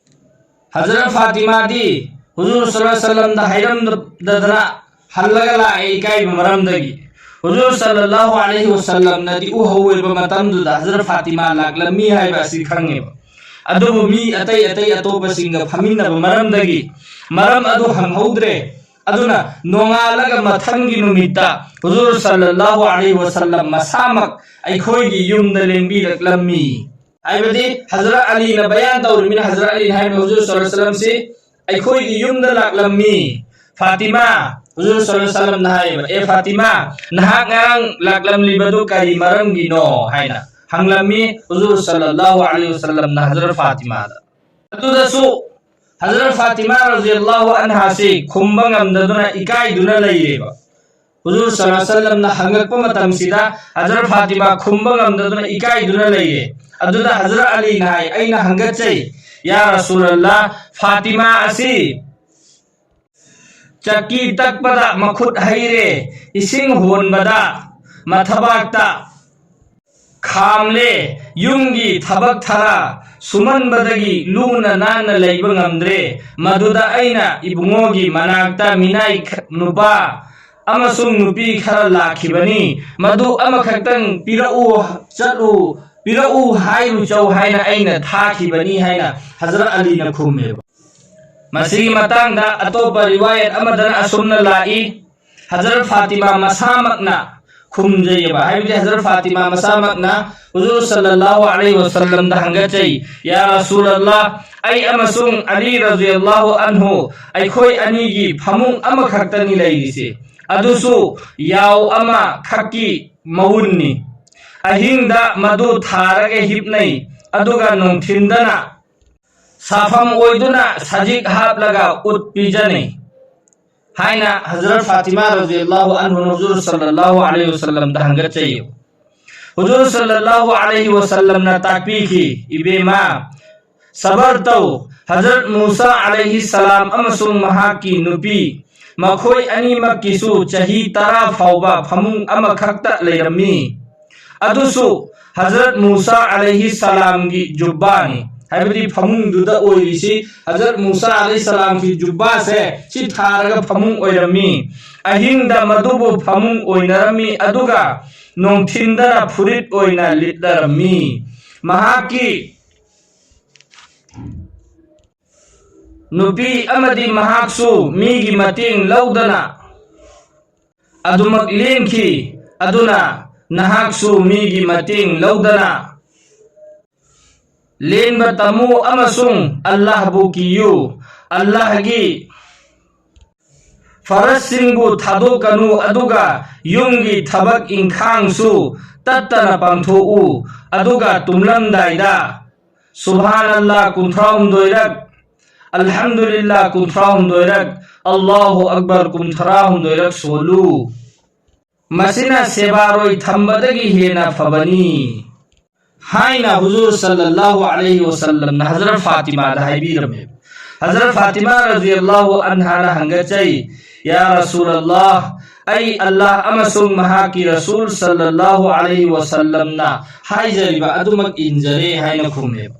ꯍꯖꯔꯠ ꯐꯥꯇꯤꯃꯥꯗꯤ ꯍꯨꯖꯨꯔ ꯁꯜꯂꯜꯂꯥꯍꯨ ꯑꯂꯩꯍꯤ ꯋꯁꯜꯂꯝꯗ ꯍꯥꯏꯔꯝꯗꯗꯅ ꯍꯜꯂꯒ ꯂꯥꯛꯑꯦ ꯏꯀꯥꯏꯕ ꯃꯔꯝꯗꯒꯤ꯫ ꯍꯨꯖꯨꯔ ꯁꯜꯂꯜꯂꯥꯍꯨ ꯑꯂꯩꯍꯤ ꯋꯁꯜꯂꯝꯅꯗꯤ ꯎꯍꯧꯋꯦꯕ ꯃꯇꯝꯗꯨꯗ ꯍꯖꯔꯠ ꯐꯥꯇꯤꯃꯥ ꯂꯥꯛꯂꯝꯃꯤ ꯍꯥꯏꯕ ꯑꯁꯤ ꯈꯪꯉꯦꯕ꯫ ꯑꯗꯨꯕꯨ ꯃꯤ ꯑꯇꯩ ꯑꯇꯩ ꯑꯇꯣꯞꯄꯁꯤꯡꯒ ꯐꯝꯃꯤꯟꯅꯕ ꯃꯔꯝꯗꯒꯤ ꯃꯔꯝ ꯑꯗꯨ ꯍꯪꯍꯧꯗ꯭ꯔꯦ꯫ ꯑꯗꯨꯅ ꯅꯣꯡꯉꯥꯜꯂꯒ ꯃꯊꯪꯒꯤ ꯅꯨꯃꯤꯠꯇ ꯍꯨꯖꯨꯔ ꯁꯜꯂꯜꯂꯥꯍꯨ ꯑꯂꯩꯍꯤ ꯋꯁꯜꯂꯝ ꯃꯁꯥꯃꯛ ꯑꯩꯈꯣꯏꯒꯤ ꯌꯨꯝꯗ ꯂꯦꯡꯕꯤꯔꯛꯂꯝꯃꯤ꯫ ꯍꯥꯏꯕꯗꯤ ꯍꯖꯔꯠ ꯑꯂꯤꯅ ꯕꯌꯥꯟ ꯇꯧꯔꯤꯕꯅꯤꯅ ꯍꯖꯔꯠ ꯑꯂꯤꯅ ꯍꯥꯏꯔꯤꯕ ꯍꯨꯖꯨꯔ ꯁꯜꯂꯜꯂꯥꯍꯨ ꯑꯂꯩꯍꯤ ꯋꯁꯜꯂꯝꯁꯤ ꯑꯩꯈꯣꯏꯒꯤ ꯌꯨꯝꯗ ꯂꯥꯛꯂꯝꯃꯤ꯫ ꯐꯥꯇꯤꯃꯥ, ꯍꯨꯖꯨꯔ ꯁꯜꯂꯜꯂꯥꯍꯨ ꯑꯂꯩꯍꯤ ꯋꯁꯜꯂꯝꯅ ꯍꯥꯏꯌꯦꯕ, "ꯑꯦ ꯐꯥꯇꯤꯃꯥ, ꯅꯍꯥꯛ ꯉꯔꯥꯡ ꯂꯥꯛꯂꯝꯂꯤꯕꯗꯨ ꯀꯔꯤ ꯃꯔꯝꯒꯤꯅꯣ?" ꯍꯥꯏꯅ ꯍꯪꯂꯝꯃꯤ ꯍꯨꯖꯨꯔ ꯁꯜꯂꯜꯂꯥꯍꯨ ꯑꯂꯩꯍꯤ ꯋꯁꯜꯂꯝꯅ ꯍꯖꯔꯠ ꯐꯥꯇꯤꯃꯥꯗ꯫ ꯑꯗꯨꯗꯁꯨ ꯍꯖꯔꯠ ꯐꯥꯇꯤꯃꯥ ꯔꯖꯤꯌꯜꯂꯥꯍꯨ ꯑꯟꯍꯥꯁꯤ ꯈꯨꯝꯕ ꯉꯝꯗꯗꯨꯅ ꯏꯀꯥꯏꯗꯨꯅ ꯂꯩꯔꯦꯕ꯫ ꯍꯨꯖꯨꯔ ꯁꯜꯂꯜꯂꯥꯍꯨ ꯑꯂꯩꯍꯤ ꯋꯁꯜꯂꯝꯅ ꯍꯪꯉꯛꯄ ꯃꯇꯝꯁꯤꯗ ꯍꯖꯔꯠ ꯐꯥꯇꯤꯃꯥ ꯈꯨꯝꯕ ꯉꯝꯗꯗꯨꯅ ꯏꯀꯥꯏꯗꯨꯅ ꯂꯩꯔꯦ꯫ ꯑꯗꯨꯗ ꯍꯖꯔꯠ ꯑꯂꯤꯅ ꯍꯥꯏ, "ꯑꯩꯅ ꯍꯪꯒꯠꯆꯩ, ꯌꯥ ꯔꯁꯨꯂꯜꯂꯥꯍ, ꯐꯥꯇꯤꯃꯥ ꯑꯁꯤ ꯆꯀꯤ ꯇꯛꯄꯗ ꯃꯈꯨꯠ ꯍꯩꯔꯦ, ꯏꯁꯤꯡ ꯍꯣꯟꯕꯗ ꯃꯊꯕꯥꯛꯇ ꯈꯥꯝꯂꯦ, ꯌꯨꯝꯒꯤ ꯊꯕꯛ ꯊꯔꯥ ꯁꯨꯃꯟꯕꯗꯒꯤ ꯂꯨꯅ ꯅꯥꯟꯅ ꯂꯩꯕ ꯉꯝꯗ꯭ꯔꯦ꯫ ꯃꯗꯨꯗ ꯑꯩꯅ ꯏꯕꯨꯡꯉꯣꯒꯤ ꯃꯅꯥꯛꯇ ꯃꯤꯅꯥꯏ ꯈ-, ꯅꯨꯄꯥ ꯑꯃꯁꯨꯡ ꯅꯨꯄꯤ ꯈꯔ ꯂꯥꯛꯈꯤꯕꯅꯤ꯫ ꯃꯗꯨ ꯑꯃꯈꯛꯇꯪ ꯄꯤꯔꯛꯎ, ꯆꯠꯂꯨ, ꯄꯤꯔꯛꯎ ꯍꯥꯏꯔꯨꯆꯧ ꯍꯥꯏꯅ ꯑꯩꯅ ꯊꯥꯈꯤꯕꯅꯤ" ꯍꯥꯏꯅ ꯍꯖꯔꯠ ꯑꯂꯤꯅ ꯈꯨꯝꯃꯦꯕ꯫ ꯃꯁꯤꯒꯤ ꯃꯇꯥꯡꯗ ꯑꯇꯣꯞꯄ ꯔꯤꯋꯥꯌꯠ ꯑꯃꯗꯅ ꯑꯁꯨꯝꯅ ꯂꯥꯛꯏ, ꯍꯖꯔꯠ ꯐꯥꯇꯤꯃꯥ ꯃꯁꯥꯃꯛꯅ ꯈꯨꯝꯖꯩꯑꯕ, ꯍꯥꯏꯕꯗꯤ ꯍꯖꯔꯠ ꯐꯥꯇꯤꯃꯥ ꯃꯁꯥꯃꯛꯅ ꯍꯨꯖꯨꯔ ꯁꯜꯂꯜꯂꯥꯍꯨ ꯑꯂꯩꯍꯤ ꯋꯁꯜꯂꯝꯗ ꯍꯪꯒꯠꯆꯩ, "ꯌꯥ ꯔꯁꯨꯂꯜꯂꯥꯍ, ꯑꯩ ꯑꯃꯁꯨꯡ ꯑꯂꯤ ꯔꯖꯤꯌꯜꯂꯥꯍꯨ ꯑꯟꯍꯨ, ꯑꯩꯈꯣꯏ ꯑꯅꯤꯒꯤ ꯐꯃꯨꯡ ꯑꯃꯈꯛꯇꯅꯤ ꯂꯩꯔꯤꯁꯦ, ꯑꯗꯨꯁꯨ ꯌꯥꯎ ꯑꯃꯈꯛꯀꯤ ꯃꯋꯨꯟꯅꯤ꯫ ꯑꯍꯤꯡꯗ ꯃꯗꯨ ꯊꯥꯔꯒ ꯍꯤꯞꯅꯩ, ꯑꯗꯨꯒ ꯅꯨꯡꯊꯤꯟꯗꯅ ꯁꯥꯐꯝ ꯑꯣꯏꯗꯨꯅ ꯁꯖꯤꯛ ꯍꯥꯞꯂꯒ ꯎꯠ ꯄꯤꯖꯅꯩ꯫ ꯍꯥꯏꯅ ꯍꯖꯔꯠ ꯐꯥꯇꯤꯃꯥ ꯔꯖꯤꯌꯜꯂꯥꯍꯨ ꯑꯟꯍꯨꯅ ꯍꯨꯖꯨꯔ ꯁꯜꯂꯜꯂꯥꯍꯨ ꯑꯂꯩꯍꯤ ꯋꯁꯜꯂꯝꯗ ꯍꯪꯒꯠꯆꯩ꯫ ꯍꯨꯖꯨꯔ ꯁꯜꯂꯜꯂꯥꯍꯨ ꯑꯂꯩꯍꯤ ꯋꯁꯜꯂꯝꯅ ꯇꯥꯛꯄꯤꯈꯤ, "ꯏꯕꯦꯝꯃ, ꯁꯕꯔ ꯇꯧ꯫ ꯍꯖꯔꯠ ꯃꯨꯁꯥ ꯑꯂꯩꯍꯤ ꯁꯂꯥꯝ ꯑꯃꯁꯨꯡ ꯃꯍꯥꯛꯀꯤ ꯅꯨꯄꯤ, ꯃꯈꯣꯏ ꯑꯅꯤꯃꯛꯀꯤꯁꯨ ꯆꯍꯤ ꯇꯔꯥ ꯐꯥꯎꯕ ꯐꯃꯨꯡ ꯑꯃꯈꯛꯇ ꯂꯩꯔꯝꯃꯤ꯫ ꯑꯗꯨꯁꯨ ꯍꯖꯔꯠ ꯃꯨꯁꯥ ꯑꯂꯩꯍꯤ ꯁꯂꯥꯝꯒꯤ ꯖꯨꯕꯥꯅꯤ"꯫ ꯍꯥꯏꯕꯗꯤ ꯐꯃꯨꯡꯗꯨꯗ ꯑꯣꯏꯔꯤꯁꯤ ꯍꯖꯔꯠ ꯃꯨꯁꯥ ꯑꯂꯩꯍꯤ ꯁꯂꯥꯝꯒꯤ ꯖꯨꯕꯥꯁꯦ ꯁꯤ ꯊꯥꯔꯒ ꯐꯃꯨꯡ ꯑꯣꯏꯔꯝꯃꯤ꯫ ꯑꯍꯤꯡꯗ ꯃꯗꯨꯕꯨ ꯐꯃꯨꯡ ꯑꯣꯏꯅꯔꯝꯃꯤ, ꯑꯗꯨꯒ ꯅꯨꯡꯊꯤꯟꯗꯅ ꯐꯨꯔꯤꯠ ꯑꯣꯏꯅ ꯂꯤꯠꯅꯔꯝꯃꯤ꯫ ꯃꯍꯥꯛꯀꯤ ꯅꯨꯄꯤ ꯑꯃꯗꯤ ꯃꯍꯥꯛꯁꯨ ꯃꯤꯒꯤ ꯃꯇꯦꯡ ꯂꯧꯗꯅ ꯑꯗꯨꯃꯛ ꯂꯦꯟꯈꯤ꯫ ꯑꯗꯨꯅ ꯅꯍꯥꯛꯁꯨ ꯃꯤꯒꯤ ꯃꯇꯦꯡ ꯂꯧꯗꯅ ꯂꯦꯟꯕ ꯇꯝꯃꯨ ꯑꯃꯁꯨꯡ ꯑꯜꯂꯥꯍꯕꯨ ꯀꯤꯌꯨ꯫ ꯑꯜꯂꯥꯍꯒꯤ ꯐꯔꯖꯁꯤꯡꯕꯨ ꯊꯥꯗꯣꯛꯀꯅꯨ, ꯑꯗꯨꯒ ꯌꯨꯝꯒꯤ ꯊꯕꯛ ꯏꯪꯈꯥꯡꯁꯨ ꯇꯠꯇꯅ ꯄꯥꯡꯊꯣꯛꯎ꯫ ꯑꯗꯨꯒ ꯇꯨꯝꯂꯝꯗꯥꯏꯗ ꯁꯨꯕꯍꯥꯅꯜꯂꯥꯍ ꯀꯨꯟꯊ꯭ꯔꯥ ꯍꯨꯝꯗꯣꯏꯔꯛ, ꯑꯜꯍꯝꯗꯨꯂꯤꯜꯂꯥꯍ ꯀꯨꯟꯊ꯭ꯔꯥ ꯍꯨꯝꯗꯣꯏꯔꯛ, ꯑꯜꯂꯥꯍꯨ ꯑꯛꯕꯔ ꯀꯨꯟꯊ꯭ꯔꯥ ꯍꯨꯝꯗꯣꯏꯔꯛ ꯁꯣꯜꯂꯨ꯫ ꯃꯁꯤꯅ ꯁꯦꯕꯥꯔꯣꯏ ꯊꯝꯕꯗꯒꯤ ꯍꯦꯟꯅ ꯐꯕꯅꯤ ꯍꯥꯏꯅ ꯍꯨꯖꯨꯔ ꯁꯜꯂꯜꯂꯥꯍꯨ ꯑꯂꯩꯍꯤ ꯋꯁꯜꯂꯝꯅ ꯍꯖꯔꯠ ꯐꯥꯇꯤꯃꯥꯗ ꯍꯥꯏꯕꯤꯔꯝꯃꯦ꯫ ꯍꯖꯔꯠ ꯐꯥꯇꯤꯃꯥ ꯔꯖꯤꯌꯜꯂꯥꯍꯨ ꯑꯟꯍꯥꯅ ꯍꯪꯒꯠꯆꯩ, "ꯌꯥ ꯔꯁꯨꯂꯜꯂꯥꯍ, ꯑꯩ ꯑꯜꯂꯥꯍ ꯑꯃꯁꯨꯡ ꯃꯍꯥꯛꯀꯤ ꯔꯁꯨꯜ ꯁꯜꯂꯜꯂꯥꯍꯨ ꯑꯂꯩꯍꯤ ꯋꯁꯜꯂꯝꯅ ꯍꯥꯏꯖꯔꯤꯕ ꯑꯗꯨꯃꯛ ꯏꯟꯖꯔꯦ" ꯍꯥꯏꯅ ꯈꯨꯝꯃꯦꯕ꯫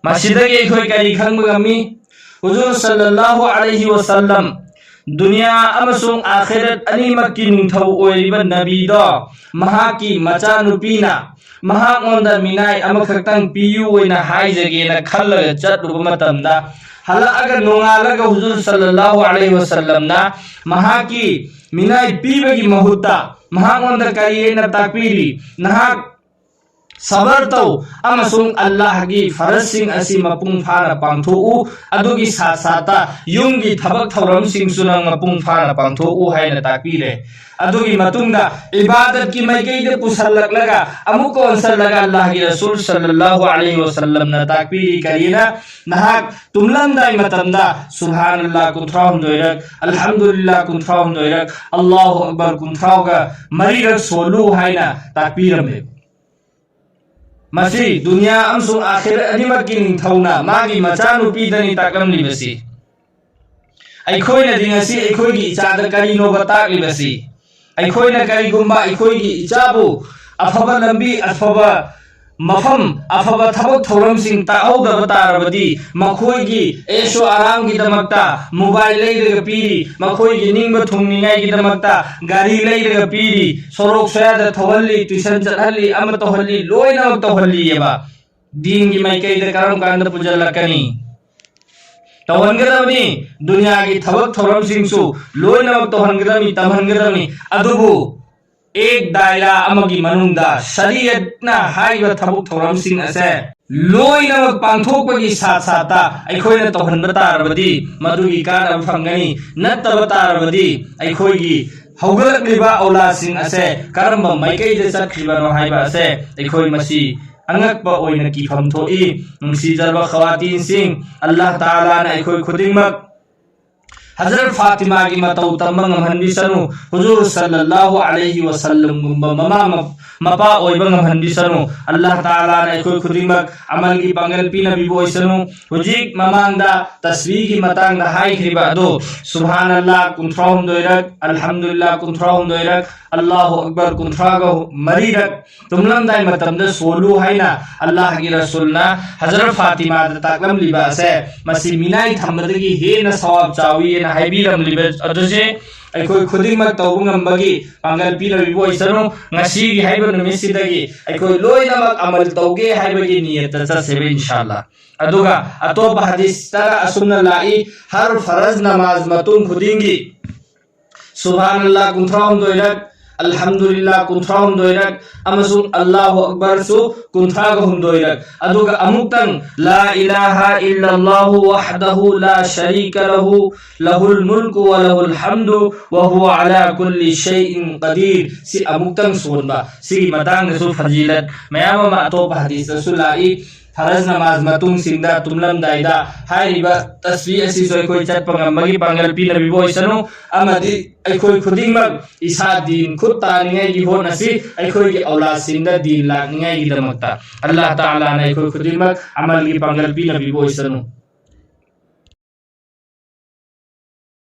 ꯃꯁꯤꯗꯒꯤ ꯑꯩꯈꯣꯏ ꯀꯔꯤ ꯈꯪꯕ ꯉꯝꯃꯤ? ꯍꯨꯖꯨꯔ ꯁꯜꯂꯜꯂꯥꯍꯨ ꯑꯂꯩꯍꯤ ꯋꯁꯜꯂꯝ, ꯗꯨꯅꯤꯌꯥ ꯑꯃꯁꯨꯡ ꯑꯥꯈꯤꯔꯠ ꯑꯅꯤꯃꯛꯀꯤ ꯅꯤꯡꯊꯧ ꯑꯣꯏꯔꯤꯕ ꯅꯕꯤꯗꯣ, ꯃꯍꯥꯛꯀꯤ ꯃꯆꯥꯅꯨꯄꯤꯅ ꯃꯍꯥꯛꯉꯣꯟꯗ ꯃꯤꯅꯥꯏ ꯑꯃꯈꯛꯇꯪ ꯄꯤꯌꯨ ꯑꯣꯏꯅ ꯍꯥꯏꯖꯒꯦꯅ ꯈꯜꯂꯒ ꯆꯠꯂꯨꯕ ꯃꯇꯝꯗ, ꯍꯜꯂꯛꯑꯒ ꯅꯣꯡꯉꯥꯜꯂꯒ ꯍꯨꯖꯨꯔ ꯁꯜꯂꯜꯂꯥꯍꯨ ꯑꯂꯩꯍꯤ ꯋꯁꯜꯂꯝꯅ ꯃꯍꯥꯛꯀꯤ ꯃꯤꯅꯥꯏ ꯄꯤꯕꯒꯤ ꯃꯍꯨꯠꯇ ꯃꯍꯥꯛꯉꯣꯟꯗ ꯀꯔꯤ ꯍꯥꯏꯅ ꯇꯥꯛꯄꯤꯔꯤ? ꯅꯍꯥꯛ ꯁꯕꯔ ꯇꯧ ꯑꯃꯁꯨꯡ ꯑꯜꯂꯥꯍꯒꯤ ꯐꯔꯖꯁꯤꯡ ꯑꯁꯤ ꯃꯄꯨꯡ ꯐꯥꯅ ꯄꯥꯡꯊꯣꯛꯎ꯫ ꯑꯗꯨꯒꯤ ꯁꯥꯠ ꯁꯥꯠꯇ ꯌꯨꯝꯒꯤ ꯊꯕꯛ ꯊꯧꯔꯝꯁꯤꯡꯁꯨ ꯅꯪ ꯃꯄꯨꯡ ꯐꯥꯅ ꯄꯥꯡꯊꯣꯛꯎ ꯍꯥꯏꯅ ꯇꯥꯛꯄꯤꯔꯦ꯫ ꯑꯗꯨꯒꯤ ꯃꯇꯨꯡꯗ ꯏꯕꯥꯗꯠꯀꯤ ꯃꯥꯏꯀꯩꯗ ꯄꯨꯁꯜꯂꯛꯂꯒ ꯑꯃꯨꯛꯀ ꯑꯣꯟꯁꯜꯂꯒ ꯑꯜꯂꯥꯍꯒꯤ ꯔꯁꯨꯜ ꯁꯜꯂꯜꯂꯥꯍꯨ ꯑꯂꯩꯍꯤ ꯋꯁꯜꯂꯝꯅ ꯇꯥꯛꯄꯤꯔꯤ ꯀꯔꯤꯅ? ꯅꯍꯥꯛ ꯇꯨꯝꯂꯝꯗꯥꯏ ꯃꯇꯝꯗ ꯁꯨꯕꯍꯥꯅꯜꯂꯥ ꯀꯨꯟꯊ꯭ꯔꯥ ꯍꯨꯝꯗꯣꯏꯔꯛ, ꯑꯜꯍꯝꯗꯨꯂꯤꯜꯂꯥ ꯀꯨꯟꯊ꯭ꯔꯥ ꯍꯨꯝꯗꯣꯏꯔꯛ, ꯑꯜꯂꯥꯍꯨ ꯑꯛꯕꯔ ꯀꯨꯟꯊ꯭ꯔꯥꯒ ꯃꯔꯤꯔꯛ ꯁꯣꯜꯂꯨ ꯍꯥꯏꯅ ꯇꯥꯛꯄꯤꯔꯝꯃꯦ꯫ ꯃꯁꯤ ꯗꯨꯅꯤꯌꯥ ꯑꯃꯁꯨꯡ ꯑꯥꯈꯤꯔ ꯑꯅꯤꯃꯛꯀꯤ ꯅꯤꯡꯊꯧꯅ ꯃꯥꯒꯤ ꯃꯆꯥꯅꯨꯄꯤꯗꯅꯤ ꯇꯥꯛꯂꯝꯂꯤꯕꯁꯤ꯫ ꯑꯩꯈꯣꯏꯅꯗꯤ ꯉꯁꯤ ꯑꯩꯈꯣꯏꯒꯤ ꯏꯆꯥꯗ ꯀꯔꯤꯅꯣꯕ ꯇꯥꯛꯂꯤꯕꯁꯤ? ꯑꯩꯈꯣꯏꯅ ꯀꯔꯤꯒꯨꯝꯕ ꯑꯩꯈꯣꯏꯒꯤ ꯏꯆꯥꯕꯨ ꯑꯐꯕ ꯂꯝꯕꯤ, ꯑꯐꯕ ꯃꯐꯝ, ꯑꯐꯕ ꯊꯕꯛ ꯊꯧꯔꯝꯁꯤꯡ ꯇꯥꯛꯍꯧꯗꯕ ꯇꯥꯔꯕꯗꯤ, ꯃꯈꯣꯏꯒꯤ ꯑꯦꯁꯣ ꯑꯔꯥꯝꯒꯤꯗꯃꯛꯇ ꯃꯣꯕꯥꯏꯜ ꯂꯩꯔꯒ ꯄꯤꯔꯤ, ꯃꯈꯣꯏꯒꯤ ꯅꯤꯡꯕ ꯊꯨꯡꯅꯤꯡꯉꯥꯏꯒꯤꯗꯃꯛꯇ ꯒꯥꯔꯤ ꯂꯩꯔꯒ ꯄꯤꯔꯤ, ꯁꯣꯔꯣꯛ ꯁꯣꯌꯥꯗ ꯊꯧꯍꯜꯂꯤ, ꯇꯨꯏꯁꯟ ꯆꯠꯍꯜꯂꯤ, ꯑꯃ ꯇꯧꯍꯜꯂꯤ, ꯂꯣꯏꯅꯃꯛ ꯇꯧꯍꯜꯂꯤꯑꯕ꯫ ꯗꯤꯟꯒꯤ ꯃꯥꯏꯀꯩꯗ ꯀꯔꯝ ꯀꯥꯟꯗ ꯄꯨꯁꯤꯜꯂꯛꯀꯅꯤ? ꯇꯧꯍꯟꯒꯗꯕꯅꯤ꯫ ꯗꯨꯅꯤꯌꯥꯒꯤ ꯊꯕꯛ ꯊꯧꯔꯝꯁꯤꯡꯁꯨ ꯂꯣꯏꯅꯃꯛ ꯇꯧꯍꯟꯒꯗꯕꯅꯤ, ꯇꯝꯍꯟꯒꯗꯕꯅꯤ꯫ ꯑꯗꯨꯕꯨ ꯑꯦꯛ ꯗꯥꯏꯔꯥ ꯑꯃꯒꯤ ꯃꯅꯨꯡꯗ ꯁꯔꯤꯌꯠꯅ ꯍꯥꯏꯔꯤꯕ ꯊꯕꯛ ꯊꯧꯔꯝꯁꯤꯡ ꯑꯁꯦ ꯂꯣꯏꯅꯃꯛ ꯄꯥꯡꯊꯣꯛꯄꯒꯤ ꯁꯥꯠ ꯁꯥꯠꯇ ꯑꯩꯈꯣꯏꯅ ꯇꯧꯍꯟꯕ ꯇꯥꯔꯕꯗꯤ ꯃꯗꯨꯒꯤ ꯀꯥꯟꯅꯕ ꯐꯪꯒꯅꯤ꯫ ꯅꯠꯇꯕ ꯇꯥꯔꯕꯗꯤ ꯑꯩꯈꯣꯏꯒꯤ ꯍꯧꯒꯠꯂꯛꯂꯤꯕ ꯑꯧꯂꯥꯗꯁꯤꯡ ꯑꯁꯦ ꯀꯔꯝꯕ ꯃꯥꯏꯀꯩꯗ ꯆꯠꯈ꯭ꯔꯤꯕꯅꯣ ꯍꯥꯏꯕ ꯑꯁꯦ ꯑꯩꯈꯣꯏ ꯃꯁꯤ ꯑꯉꯛꯄ ꯑꯣꯏꯅ ꯀꯤꯐꯝ ꯊꯣꯛꯏ꯫ ꯅꯨꯡꯁꯤꯖꯔꯕ ꯈꯋꯥꯇꯤꯟꯁꯤꯡ, ꯑꯜꯂꯥꯍ ꯇꯥꯂꯥꯅ ꯑꯩꯈꯣꯏ ꯈꯨꯗꯤꯡꯃꯛ ꯍꯖꯔꯠ ꯐꯥꯇꯤꯃꯥꯒꯤ ꯃꯇꯧ ꯇꯝꯕ ꯉꯝꯍꯟꯕꯤꯁꯅꯨ꯫ ꯍꯨꯖꯨꯔ ꯁꯜꯂꯜꯂꯥꯍꯨ ꯑꯂꯩꯍꯤ ꯋꯁꯜꯂꯝꯒꯨꯝꯕ ꯃꯃꯥ ꯃ-, ꯃꯄꯥ ꯑꯣꯏꯕ ꯉꯝꯍꯟꯕꯤꯁꯅꯨ꯫ ꯑꯜꯂꯥꯍ ꯇꯥꯂꯥꯅ ꯑꯩꯈꯣꯏ ꯈꯨꯗꯤꯡꯃꯛ ꯑꯃꯜꯒꯤ ꯄꯥꯡꯒꯜ ꯄꯤꯅꯕꯤꯕ ꯑꯣꯏꯁꯅꯨ꯫ ꯍꯧꯖꯤꯛ ꯃꯃꯥꯡꯗ ꯇꯁꯕꯤꯒꯤ ꯃꯇꯥꯡꯗ ꯍꯥꯏꯈ꯭ꯔꯤꯕ ꯑꯗꯨ, ꯁꯨꯕꯍꯥꯅꯜꯂꯥꯍ ꯀꯨꯟꯊ꯭ꯔꯥ ꯍꯨꯝꯗꯣꯏꯔꯛ, ꯑꯜꯍꯝꯗꯨꯂꯤꯜꯂꯥꯍ ꯀꯨꯟꯊ꯭ꯔꯥ ꯍꯨꯝꯗꯣꯏꯔꯛ, ꯑꯜꯂꯥꯍꯨ ꯑꯛꯕꯔ ꯀꯨꯟꯊ꯭ꯔꯥꯒ ꯃꯔꯤꯔꯛ, ꯇꯨꯝꯂꯝꯗꯥꯏ ꯃꯇꯝꯗ ꯁꯣꯜꯂꯨ ꯍꯥꯏꯅ ꯑꯜꯂꯥꯍꯒꯤ ꯔꯁꯨꯜꯅ ꯍꯖꯔꯠ ꯐꯥꯇꯤꯃꯥꯗ ꯇꯥꯛꯂꯝꯂꯤꯕ ꯑꯁꯦ, ꯃꯁꯤ ꯃꯤꯅꯥꯏ ꯊꯝꯕꯗꯒꯤ ꯍꯦꯟꯅ ꯁꯋꯥꯕ ꯆꯥꯎꯏ ꯍꯥꯏꯅ ꯍꯥꯏꯕꯤꯔꯝꯂꯤꯕ ꯑꯗꯨꯁꯦ ꯑꯩꯈꯣꯏ ꯈꯨꯗꯤꯡꯃꯛ ꯇꯧꯕ ꯉꯝꯕꯒꯤ ꯄꯥꯡꯒꯜ ꯄꯤꯅꯕꯤꯕ ꯑꯣꯏꯁꯅꯨ꯫ ꯉꯁꯤꯒꯤ ꯍꯥꯏꯕ ꯅꯨꯃꯤꯠꯁꯤꯗꯒꯤ ꯑꯩꯈꯣꯏ ꯂꯣꯏꯅꯃꯛ ꯑꯃꯜ ꯇꯧꯒꯦ ꯍꯥꯏꯕꯒꯤ ꯅꯤꯌꯠꯇ ꯆꯠꯁꯦꯕ, ꯏꯟꯁꯥ ꯑꯜꯂꯥꯍ꯫ ꯑꯗꯨꯒ ꯑꯇꯣꯞꯄ ꯍꯗꯤꯁꯇ ꯑꯁꯨꯝꯅ ꯂꯥꯛꯏ, ꯍꯔ ꯐꯔꯖ ꯅꯃꯥꯖ ꯃꯇꯨꯡ ꯈꯨꯗꯤꯡꯒꯤ ꯁꯨꯕꯍꯥꯅꯜꯂꯥꯍ ꯀꯨꯟꯊ꯭ꯔꯥ ꯍꯨꯝꯗꯣꯏꯔꯛ, ꯑꯜꯍꯝꯗꯨꯂꯤꯜꯂꯥ ꯀꯨꯟꯊ꯭ꯔꯥ ꯍꯨꯝꯗꯣꯏꯔꯛ, ꯑꯃꯁꯨꯡ ꯑꯜꯂꯥꯍꯨ ꯑꯛꯕꯔꯁꯨ ꯀꯨꯟꯊ꯭ꯔꯥꯒ ꯍꯨꯝꯗꯣꯏꯔꯛ, ꯑꯗꯨꯒ ꯑꯃꯨꯛꯇꯪ لا إله إلا الله وحده لا شريك له، له الملك وله الحمد وهو على كل شيء قدير, ꯁꯤ ꯑꯃꯨꯛꯇꯪ ꯁꯣꯟꯕ, ꯁꯤꯒꯤ ꯃꯇꯥꯡꯗꯁꯨ ꯐꯖꯤꯂꯠ ꯃꯌꯥꯝ ꯑꯃ ꯑꯇꯣꯞꯄ ꯍꯗꯤꯁꯇꯁꯨ ꯂꯥꯛꯏ꯫ ꯐꯔꯖ ꯅꯃꯥꯖ ꯃꯇꯨꯡꯁꯤꯡꯗ, ꯇꯨꯝꯂꯝꯗꯥꯏꯗ ꯍꯥꯏꯔꯤꯕ ꯇꯁꯕꯤꯍ ꯑꯁꯤꯁꯨ ꯑꯩꯈꯣꯏ ꯆꯠꯄ ꯉꯝꯕꯒꯤ ꯄꯥꯡꯒꯜ ꯄꯤꯅꯕꯤꯕ ꯑꯣꯏꯁꯅꯨ, ꯑꯃꯗꯤ ꯑꯩꯈꯣꯏ ꯈꯨꯗꯤꯡꯃꯛ ꯏꯁꯥ ꯗꯤꯟ ꯈꯨꯠ ꯇꯥꯅꯤꯡꯉꯥꯏꯒꯤ ꯍꯣꯠꯅꯁꯤ, ꯑꯩꯈꯣꯏꯒꯤ ꯑꯧꯂꯥꯗꯁꯤꯡꯗ ꯗꯤꯟ ꯂꯥꯛꯅꯤꯡꯉꯥꯏꯒꯤꯗꯃꯛꯇ꯫ ꯑꯜꯂꯥꯍ ꯇꯥꯂꯥꯅ ꯑꯩꯈꯣꯏ ꯈꯨꯗꯤꯡꯃꯛ ꯑꯃꯜꯒꯤ ꯄꯥꯡꯒꯜ ꯄꯤꯅꯕꯤꯕ ꯑꯣꯏꯁꯅꯨ꯫